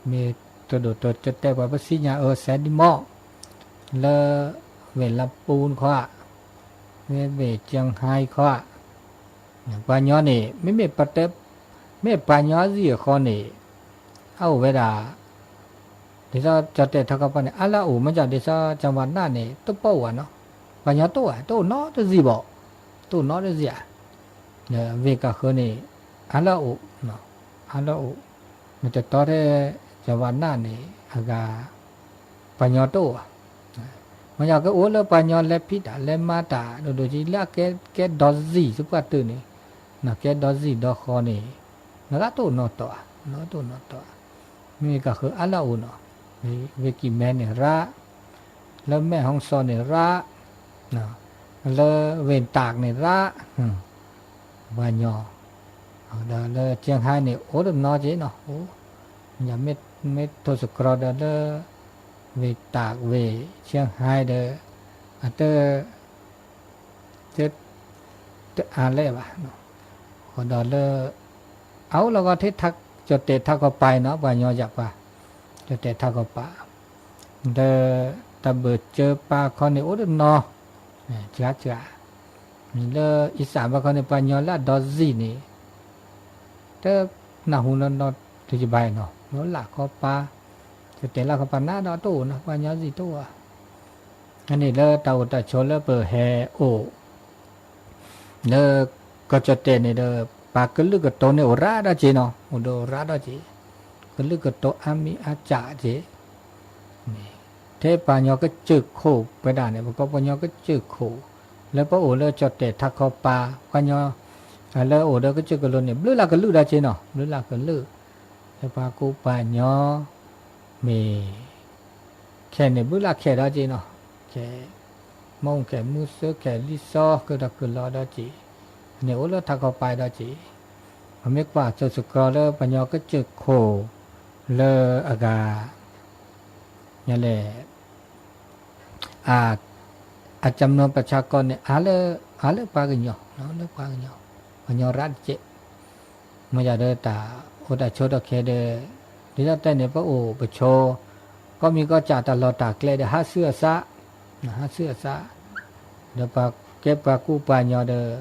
မ့ၢ်တဒိၣ်တိကၠိတဲပှၤပစံညါအၢစဲးဒံးမီၢ် လၢ ဝ့ၢ်လါပူၤတခီဧါ ဝ့ၢ် ဝ့ၢ်ကၠၢၣ်ဟဲခီဧါ ပှၤညီန့ၣ် မ့မ့ၢ်ပတဲ မ့ၢ်ပှၤညီအဂံၢ်အဃီန့ၣ် အအိၣ်ဝဲဒၣ် ဒ်သိးကၠီၣ်တဲာ်ထီကီၢ်ပၤန့ၣ် အါလၢအအိၣ် မ့ၢ်ကၠီၣ်ဒ်သိးကၠီၣ်ဝါနၢ်န့ၣ် တပိာ်ဝဲနီၤ ပှၤညီတအိၣ်ဧါ တအိၣ်နီတဂံၢ်ဘၣ် တအိၣ်နီတဂံၢ်ဧါ ဝ့ၢ်ကၢ်ဃၢၤန့ၣ် အါလၢအအိၣ် အါလၢအအိၣ် မ့ၢ်တတီထဲ ကၠီၣ်ဝါနၢ်န့ၣ် အဂၤ ပှၤညီတအိၣ်ဧါ မ့ၢ်ကၠီၣ်ကအိၣ်လၢပှၤညီလဲၤဖံးတၢ်လဲၤမၤတၢ် ဒိၣ်ဒိၣ်ကံလၢအကဲဒီစံၣ်သပှၢ်တၢၢ်န့ၣ် ကဲဒီစံၣ်ဒီဃီန့ၣ် နဂၤတအိၣ်နီတီၤဧါ နဂၤတအိၣ်နီတီၤဧါ မ့ၢ်ကၢ်ဃၢၤအါလၢအအိၣ်နီၤ ဝ့ၢ်ကံၢ်မဲန့ၣ်ရၣ် လၢမဲၢ်ဟီၣ်စီၣ်န့ၣ်ရၣ် လၢဝ့ၢ်တၢ်ကန့ၣ်ရၣ် ပှၤညီ ဒီးလၢကၠၢၣ်ဟဲန့ၣ် အိၣ်တနီၤက့နီၤ အိၣ် မ့ၢ်ထိၣ်သတြီၤဒီးလၢ ဝ့ၢ်တၢ်ကဝ့ၢ်ကၠၢၣ်ဟဲဒီး အတ တ တအါလဲၣ်ဘၣ် ဃိဒီးလၢ အအိၣ်လီၤဂီၤထဲ ကၠီၣ်တဲာ်ထးကီၢ်ပၤနီၤ ပှၤညီယၣ်ပှၤ ကၠီၣ်တဲာ်ထးကီၢ်ပၤ ဒီး တၢ်ဘၢၣ်စၢၤပၤခီန့ၣ် အိၣ်တနီၤ စှၤစှၤ, မ့ၢ်လၢအံသၣ်ဘၣ်ခီန့ၣ် ပှၤညီလၢအဒီစံၣ်န့ၣ် တနၢ်ဟူနီတယဘၣ်နီၤ, လီၤလၢ်ခီပၤ, ကတဲာ်လၢ်ခီပၤနးဒီးတအိၣ်နီၤ, ပှၤညီစံၣ်တအိၣ်ဧါ. အန့ၣ်လၢတၢ်အိၣ်တၢ်ဆိးလၢပဟဲအိၣ် လၢကီၢ်ကၠီၣ်တဲာ်န့ၣ်ဒီး ပှၤကလုာ်ကတိၤန့ၣ်အိၣ်ရၣ်ဒီးက့ၤနီၤ, အိၣ်ဒီးအိၣ်ရၣ်ဒီးက့ၤ, ကလုာ်ကတိၤအါမံၤအါစှၤက့ၤ, ထဲပှၤညီကစၢၢ်ခိၣ်ပဝဲဒၣ်န့ၣ် ပကိးပှၤညီကစၢၢ်ခိၣ် လၢပအိၣ်လၢကၠီၣ်တဲာ်ထးခီပၤ, ပှၤညီ လၢအိၣ်ဒီးကစၢၢ်ကလိန့ၣ် ဘျုးလၢ်ကလုာ်ဒီးက့ၤနီၤ, ဘျုးလၢ်ကလုာ်, လၢပှၤကူပှၤညီ မ့ၢ် ခဲန့ၣ် ဘျုးလၢ်ခဲဒီးက့ၤနီၤ, ခဲ မူခဲ မုၢ်စၢခဲ လံာ်စီ ကဒီးကလီဒီးက့ၤ, န့ၣ်အိၣ်လၢထးခီပၤဒီးက့ၤ, ပမ့ၢ်ကွၢ်စိၤစ့ၢ်ကီးလၢပှၤညီကစၢၢ်ခိၣ် လၢအဂၤ ညါလဲၣ် အကမျၢၢ်ပၢဆှၢကီၢ်န့ၣ် အါလၢပှၤကညီ, လၢပှၤကညီ, ပှၤကညီရၣ်တက့ၢ်. မ့ၢ်ယၤဒီးတၢ်အိၣ်တၢ်ဆိးဒီးခဲဒီး ဒ်သိးတဲန့ၣ် ပအိၣ်ပဆိး ကီၢ်မံၤကီၢ်စၢ်တၢ်လီၢ်တၢ်ကျဲဒီး ဟးဆူအသး, ဟးဆူအသး, ဒီးပှၤကဲပှၤကူပှၤညီဒီး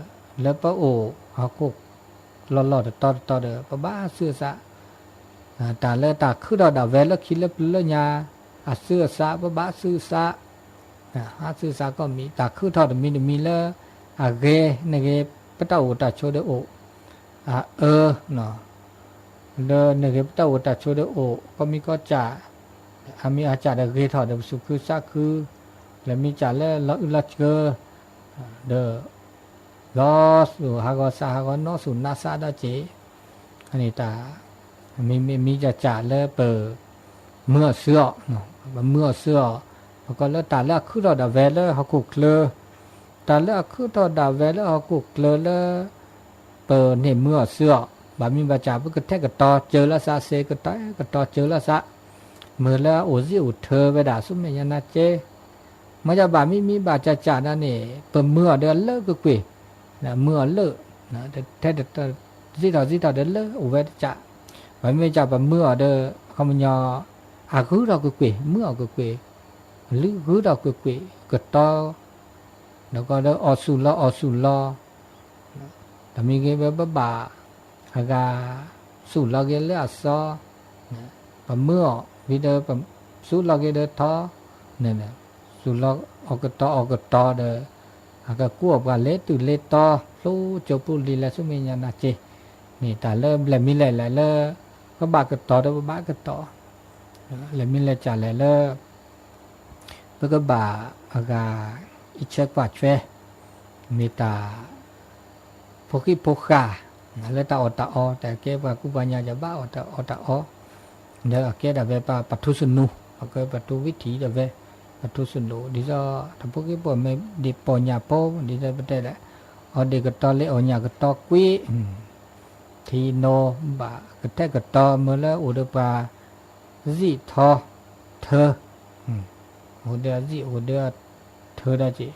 လၢပအိၣ်ဟီၣ်ခိၣ် လီၢ်လီၢ်တတီတတီဒီး ပဘၣ်ဟးဆူအသး, တၢ်လၢတၢ်ခုၣ်ထီၣ်ဒၣ်ဝဲလၢခံလၢပျၢၤလၢညါ အဆူအသး ပဘၣ်ဆူအသး, ဟးဆူအသးကီၢ်မံၤ တၢ်ခုၣ်ထီၣ်တမံၤတမံၤလၢ အဂ့ၤနဂ့ၤ ပတၢ်အိၣ်တၢ်ဆိးဒီးအိၣ်, အအၢ လၢနဂ့ၤပတၢ်အိၣ်တၢ်ဆိးဒီးအိၣ် ကီၢ်မံၤကီၢ်စၢ်, အမံၤအစၢ်ဒီးဂ့ၤထီၣ်ဒီးပသူၣ်ခုသးခု, လဲၤမံစၢ်လၢလီၤအုၣ်လီၤကၢၤ, ဒီး လီၤသူၣ်ဟးဂီၤသးဟးဂီၤနီၢ်သူၣ်နါသးဒီးက့ၤ, အန့ၣ်တၢ် မံၤမံၤမံၤစၢ်စၢ်လၢပ မၢအီၤဆှၢအီၤ, ပမၢအီၤဆှၢအီၤ, ပကိးလၢတၢ်လၢအခုၣ်ထီၣ်ဒၣ်ဝဲလၢဟီၣ်ခိၣ်ချၢ, တၢ်လၢအခုၣ်ထီၣ်ဒၣ်ဝဲလၢဟီၣ်ခိၣ်ချၢလၢ ပန့ၢ်မၢအီၤဆှၢအီၤ, ဘၣ်မံၤဘၣ်စၢ် ပကထဲကတီၤစၢၤလီၤသးစ့ၢ်ကတီၤ ကတီၤစၢၤလီၤသး, မၢလၢအအိၣ်စ့အိၣ်ထၢဝဲဒၣ်ဆူမဲာ်ညါနၤက့, မ့ၢ်ယဘၣ်မံၤမံၤဘၣ်စၢ်စၢ်ဒၣ်န့ၣ် ပမၢအီၤဒီးအလၢကွ့ၢ်ကွ့ၢ်, မၢအီၤလၢ ထဲ စံၣ်ထီၣ်စံၣ်ထီၣ်ဒီးလၢအိၣ်ဝဲတစၢ်, ဘၣ်မ့ၢ်စၢ်ပမၢအီၤဒီး အခီပညီ အဂုၤထီၣ်ကွ့ၢ်ကွ့ၢ် မၢအီၤကွ့ၢ်ကွ့ၢ်, လုၢ်ဂုၤထီၣ်ကွ့ၢ်ကွ့ၢ် ကတီၤ, ဒီးကဒီးအီၣ်ဆူၣ်လီၤအီၣ်ဆူၣ်လီၤ, တမံၤဂ့ၤဝဲပဘၣ် အဂၤ ဆူၣ်လီၤက့ၤလၢအသီ, ပမၢအီၤ ဝံၤဒီး ဆူၣ်လီၤက့ၤဒီးထီ, ဆူၣ်လီၤအီၣ်ကတီၤအီၣ်ကတီၤဒီး အကကူအီၣ်ပှၤလၢတုၤလၢတီ ဖျိကၠိပူၤလံလဲၤဆူမဲာ်ညါနၤက့, မ့ၢ်တၢ်လၢဘျဲၣ်မံၤလဲၣ်လဲၣ်လၢ ပဘၣ်ကတီၤဒီးပဘၣ်ကတီၤ, လဲၤမံၤလဲၤစၢ်လဲၣ်လၢ ပကဘၣ်အဂၤ အံးဆၢကွၢ်ဆၢ, မ့ၢ်တၢ် ဖိဃံဖိဃာ် လၢတၢ်အီၣ်တၢ်အီ တၢ်ကဲပှၤကူပှၤညီယဘၣ်အီၣ်တၢ်အီတၢ်အီ, ဒီးအကဲဒၣ်ဝဲပှၤထူစနူ, ပကဲပှၤထူဝံထံၣ်ဒၣ်ဝဲ, ပှၤထူစနူ ဒ်သိး တၢ်ဖိဃံဖိမ့ၢ်ဒ်ပီၢ်ညၣ်ဖိ ဒ်သိးပတဲဒၣ် အီၣ်ဒ့ၣ်ကတီၤလ့အီၣ်ညၣ်ကတီၤကွံာ်, ထံနိဘၣ်ကထဲကတီၤမ့ၢ်လၢအိၣ်ဒီးပှၤ စံၣ်ထီ ထၢ, အိၣ်ဒီးအစံၣ်အိၣ်ဒီးအထၢဒီးက့ၤ,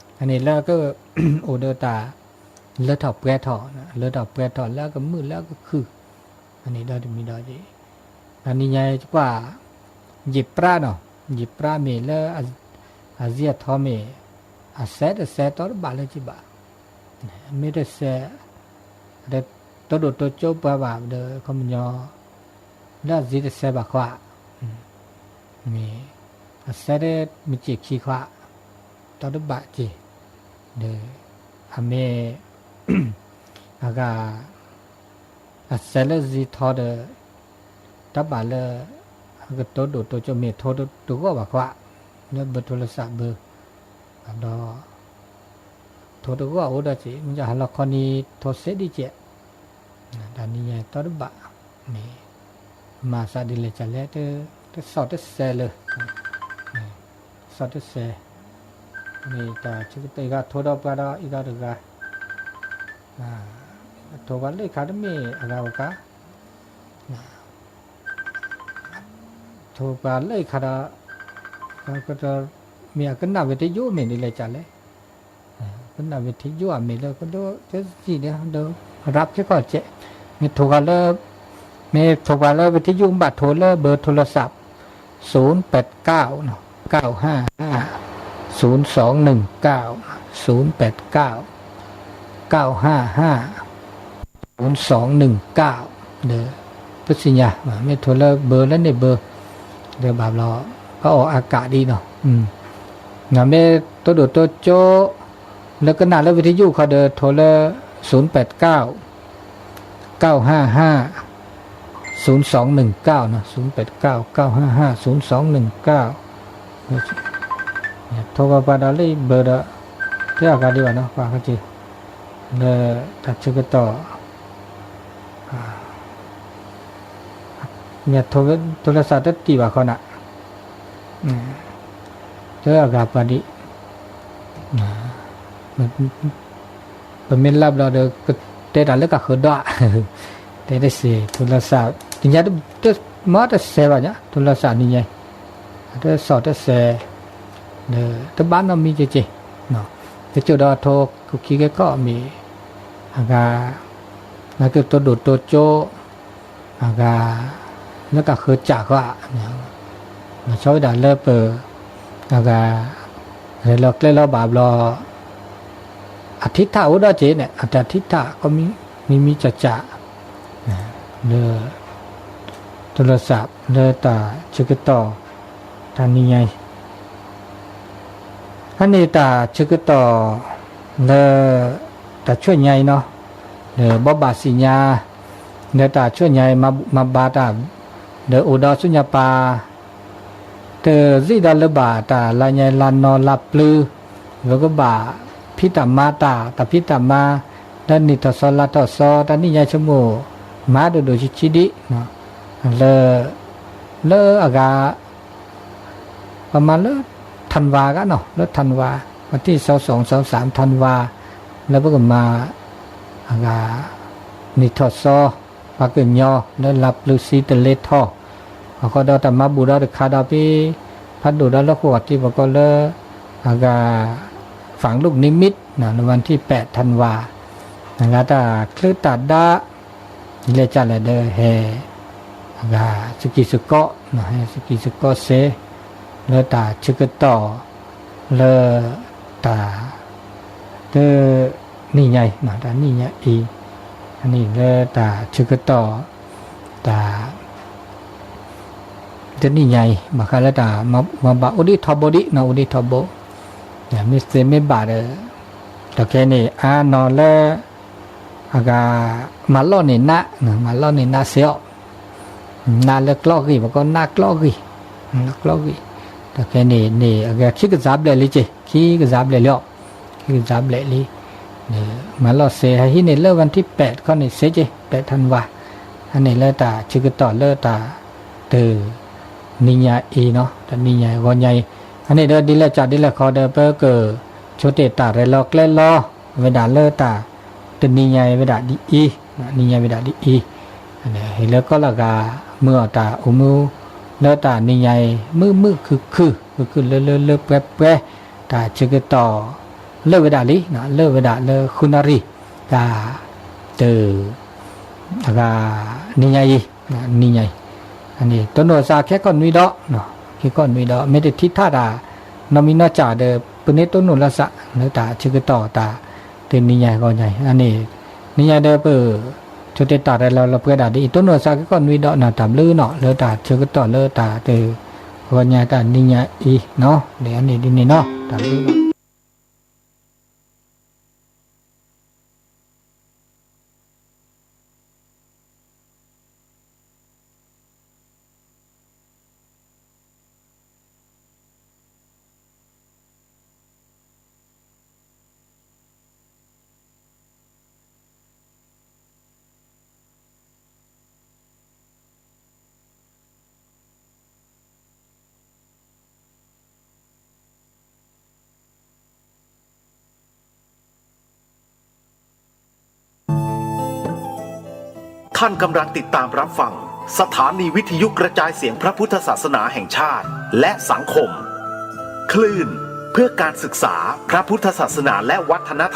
အန့ၣ်လၢက အိၣ်ဒီးတၢ် လၢထီၣ်ပှဲၤထီၣ်, လၢထီၣ်ပှဲၤထီၣ်လၢအကမုာ်လၢအကခုၣ်, အန့ၣ်ဒီးတမံၤဒီးက့ၤ, တနံၤညါကွၢ် ယံာ်ပြါနီၤ, ယံာ်ပြါမ့ၢ်လၢ အစံၣ်အထီမ့ၢ် အစဲးတစဲးတီတဘၣ်လၢက့ၤဘၣ်, မ့ၢ်တစဲး တတိၢ်ဒိၣ်တိစၢၤပှၤဘၣ်ဒီး ခီပညီ လၢအစံၣ်တစဲးဘၣ်ခွါ, မ့ၢ် အစဲးဒ်မ့ၢ်စ့ၢ်ခံခွါ, တီတဘၣ်က့ၤ, ဒီး အမ့ၢ် အဂၤ အစဲးလၢစံၣ်ထီဒီး တဘၣ်လၢ အကတိၤဒိၣ်တိစၢၤမ့ၢ်ထိတဂီၢ်ဘၣ်ခွါ, လၢဘၢထိလစၢ်ဘၢ, ဒီး ထိတဂီၢ်အိၣ်ဒီးစ့ၢ် မ့ၢ်ဟါလီၤခီနံၤထိစ့ဒံးကဲး, တနံၤညါတီတဘၣ်, မ့ၢ် မၤသးဒ်လဲၣ်ကလဲၣ်, တသီၣ်တစဲးလၢ သီၣ်တစဲး, မ့ၢ်တၢ်ဆၢကတီၢ်အံၤဂၤထိဒီးပှၤဒီးအံၤဂၤတဂၤ, ထိပှၤလၢခါတမ့ၢ်အဂၤအိၣ်ကါ, ထိပှၤလၢခါဒီး မ့ၢ်အကနၣ်ဝဲတယိမ့ၢ်ဒ်လဲၣ်ကလဲၣ်, ကနၣ်ဝဲတယိအမ့ၢ်လၢကဒိတစံၣ်ဒီး ရၣ်ဖျ့ၣ်ခီၣ်စဲး, မ့ၢ်ထိဂၤလၢ မ့ၢ်ထိပှၤလၢဝဲတယိဘၣ်ထိလၢဘၢထိလစၢ် ศูนย์แปดเก้าเก้าห้าห้า ศูนย์สองหนึ่งเก้า ศูนย์แปดเก้า เก้าห้าห้า ศูนย์สองหนึ่งเก้า ဒီး ပသ့ၣ်ညါ မ့ၢ်ထိလၢဘၢလၢန့ၣ်ဘၢ ဒီးဘၣ်ဘျီ ပအီၣ်အကးဒ်နီၤ မ့ၢ်တိဒိၣ်တိကၠိ လၢကနၣ်လၢဝံထယုၣ်ခီဒီးထိလၢ ศูนย์แปดเก้า เก้าห้าห้า ศูนย์สองหนึ่งเก้า နီၤ ศูนย์แปดเก้า เก้าห้าห้า ศูนย์สองหนึ่งเก้า ထိဂီၤပှၤဒီးလၢဘၢဒီး တအဂၤဒံးဘၣ်နီၤ ပှၤခီက့ၤ လၢတၢ်ဆၢကတီၢ် မ့ၢ်ထိလၢသးတတံၢ်ဘၣ်ဃီနၤ တအဂၤပှၤဒံး ပမ့ၢ်လၢဘျီဒီး ကတဲတၢ်လၢကဃၢၤဒီး တဲတစဲး ထိလၢသး တညါ မ့ၢ်တစဲးဘၣ်ညါ ထိလၢသးနံၤညါ တစီၣ်တစဲး ဒီးတဘၣ်နီတမံၤကက့ၤ ကစိၢ်ဒီးထိ ကူၣ်ခံကဲကီၢ်မ့ၢ် အဂၤ လၢကတိဒိၣ်တိကၠိ အဂၤ လၢကဃၢၤစၢ်ဃီ မၤဆီဝဲဒၣ်လၢပ အဂၤ လဲၤလီၤကျဲလီၤဘၣ်ဘျီ အထံထၣ်အိၣ်ဒီးက့ၤန့ၣ် အတၢ်ထံထၣ်ကီမံၤမံၤကၢ်ကၢ် လၢ ထိလၢသး လၢတၢ်ဆၢကတီၢ် တၢ်နံၤညါအံၤ အန့ၣ်တၢ်ဆၢကတီၢ် လၢ တၢ်ဆူညါအံၤနီၤ ဒီးဘိးဘၣ်သ့ၣ်ညါ လၢတၢ်ဆူညါအံၤ မၤဘူၣ်မၤဘါတၢ် ဒီးအိၣ်ဒီးဆူညါပၤ တစံးဒီးလၢဘၣ်တၢ်လါညါလါနီလါပျုၤ လၢကဘၣ်ဖံးတၢ်မၤတၢ် တၢ်ဖံးတၢ်မၤ လၢနံၣ်ထီၣ်သီလါထီၣ်သီ တၢ်နံၤညါဆိကမိၣ် မၤဒိၣ်ဒိၣ်ဆံးဆံးဒံး လၢ လၢအဂၤ ပမၤလၢ ထၣ်ဝါ ဂၤနီၤ လၢထၣ်ဝါ วันที่สอง สอง สาม ထၣ်ဝါ လၢပကမၤ အဂၤ နံၣ်ထီၣ်သီ ပှၤကညီလၢလါပျုၤဆံတလဲထီၣ် အဃိဒီးတၢ်မၤဘူၣ်ဒီးတခါဒီးဖဲ ဖးဒိၣ်ဒီးလၢဃိာ်တံၤပကီၢ်လၢ အဂၤ ฝังลูกนิมิต နီၤ လၢ วันที่แปด ထၣ်ဝါ အဂၤတၢ်ချၢတၢ်ဒါ ဒ်လဲၣ်ကလဲၣ်ဒီးဟဲ အဂၤ စကံၢ်စကီး ဟဲစကံၢ်စကီးစ့ လၢတၢ်ဆၢကတီၢ် လၢ တၢ် တနံၤညါအံၤ တၢ်နံၤညါအံၤ အန့ၣ်လၢတၢ်ဆၢကတီၢ် တၢ် တနံၤညါအံၤ ဘၣ်ဃးလၢတၢ်မၤဘၣ်အိၣ်ဒံးထီဘိဒံးနီၤ အိၣ်ဒံးထီဘိ မ့ၢ်သ့မ့ၢ်ဘၣ်ဒီး တၢ်ခဲန့ၣ် အါနီၤလၢ အဂၤ မၤလီၢ်န့ၢ်နး မၤလီၢ်န့ၢ်နးစ့အီၤ နးလၢကျီဂံၢ် ပကီၢ်နးကျီဂံၢ် ကျီဂံၢ် တၢ်ခဲန့ၣ်န့ၣ် အဂၤခံကစးဘျဲၣ်လံက့ၤ ခံကစးဘျဲၣ်လံအီၤ ခံကစးဘျဲၣ်လံ မၤလီၢ်စ့ ဟဲဟံးန့ၢ်လၢ วันที่แปด ခီန့ၣ်စ့က့ၤ แปด ထၣ်ဝါ အန့ၣ်လၢတၢ်ဆၢကတီၢ်လၢတၢ် တ နံၤညါအံၤနီၤ တနံၤညါဂီၤညါအံၤ အန့ၣ်ဒီးဒ်လဲၣ်ကဒ်လဲၣ်ခီဒီး ပက ဆိတ့ၢ်တၢ်ရဲၣ်လီၤကျဲၤလီၤ ဝဲဒၣ်လၢတၢ် တနံၤညါအံၤဝဲဒၣ်ဒ်အံၤ နံၤညါဝဲဒၣ်ဒ်အံၤ ဟ့ၣ်လၢကီၢ်လၢအဂၤ မုာ်အီၣ်တၢ်အိၣ်မူ လၢတၢ်နံၤညါအံၤ မုာ်မုာ်ခုၣ်ခုၣ် ခုၣ်ခုၣ်လၢလၢလၢပှဲၤပှဲၤ တၢ်ဆၢကတီၢ် လၢာ်ဝဲဒၣ်လံ လၢာ်ဝဲဒၣ်လၢဃုနၣ်ရံၣ် တၢ် တ အဂၤ နံၤညါအံၤ နံၤညါအံၤ အန့ၣ် တိၢ်နီၣ်သးခဲကီၢ်နွံဒီး ခဲကီၢ်နွံဒီး မ့ၢ်တထံၣ်ထၣ်တၢ် နီၢ်မံနီၢ်ကၠၢ်ဒီး ပန့ၢ်တိၢ်နီၣ်လၢသး လၢတၢ်ဆၢကတီၢ်တၢ် တနံၤညါဂီၤညါအံၤ အန့ၣ် နံၤညါဒီးပ ဆိတ့ၢ်တၢ်ရဲၣ်လီၤလီၤပှဲၤဒၣ်ဒ်အံၤ တိၢ်နီၣ်သးခဲကီၢ်နွံဒီး နတၢ်ဘျုးနီၤ လၢတၢ်ဆၢကတီၢ်လၢတၢ်တ ဂီၤညါတၢ်နံၤညါအံၤနီၤ လၢအန့ၣ်ဒ်န့ၣ်နီၤ တၢ်ဘျုးနီၤ ท่านกำลังติดตามรับฟัง สถานีวิทยุกระจายเสียงพระพุทธศาสนาแห่งชาติ และสังคม คลื่น เพื่อการศึกษา พระพุทธศาสนา และวัฒนธรรม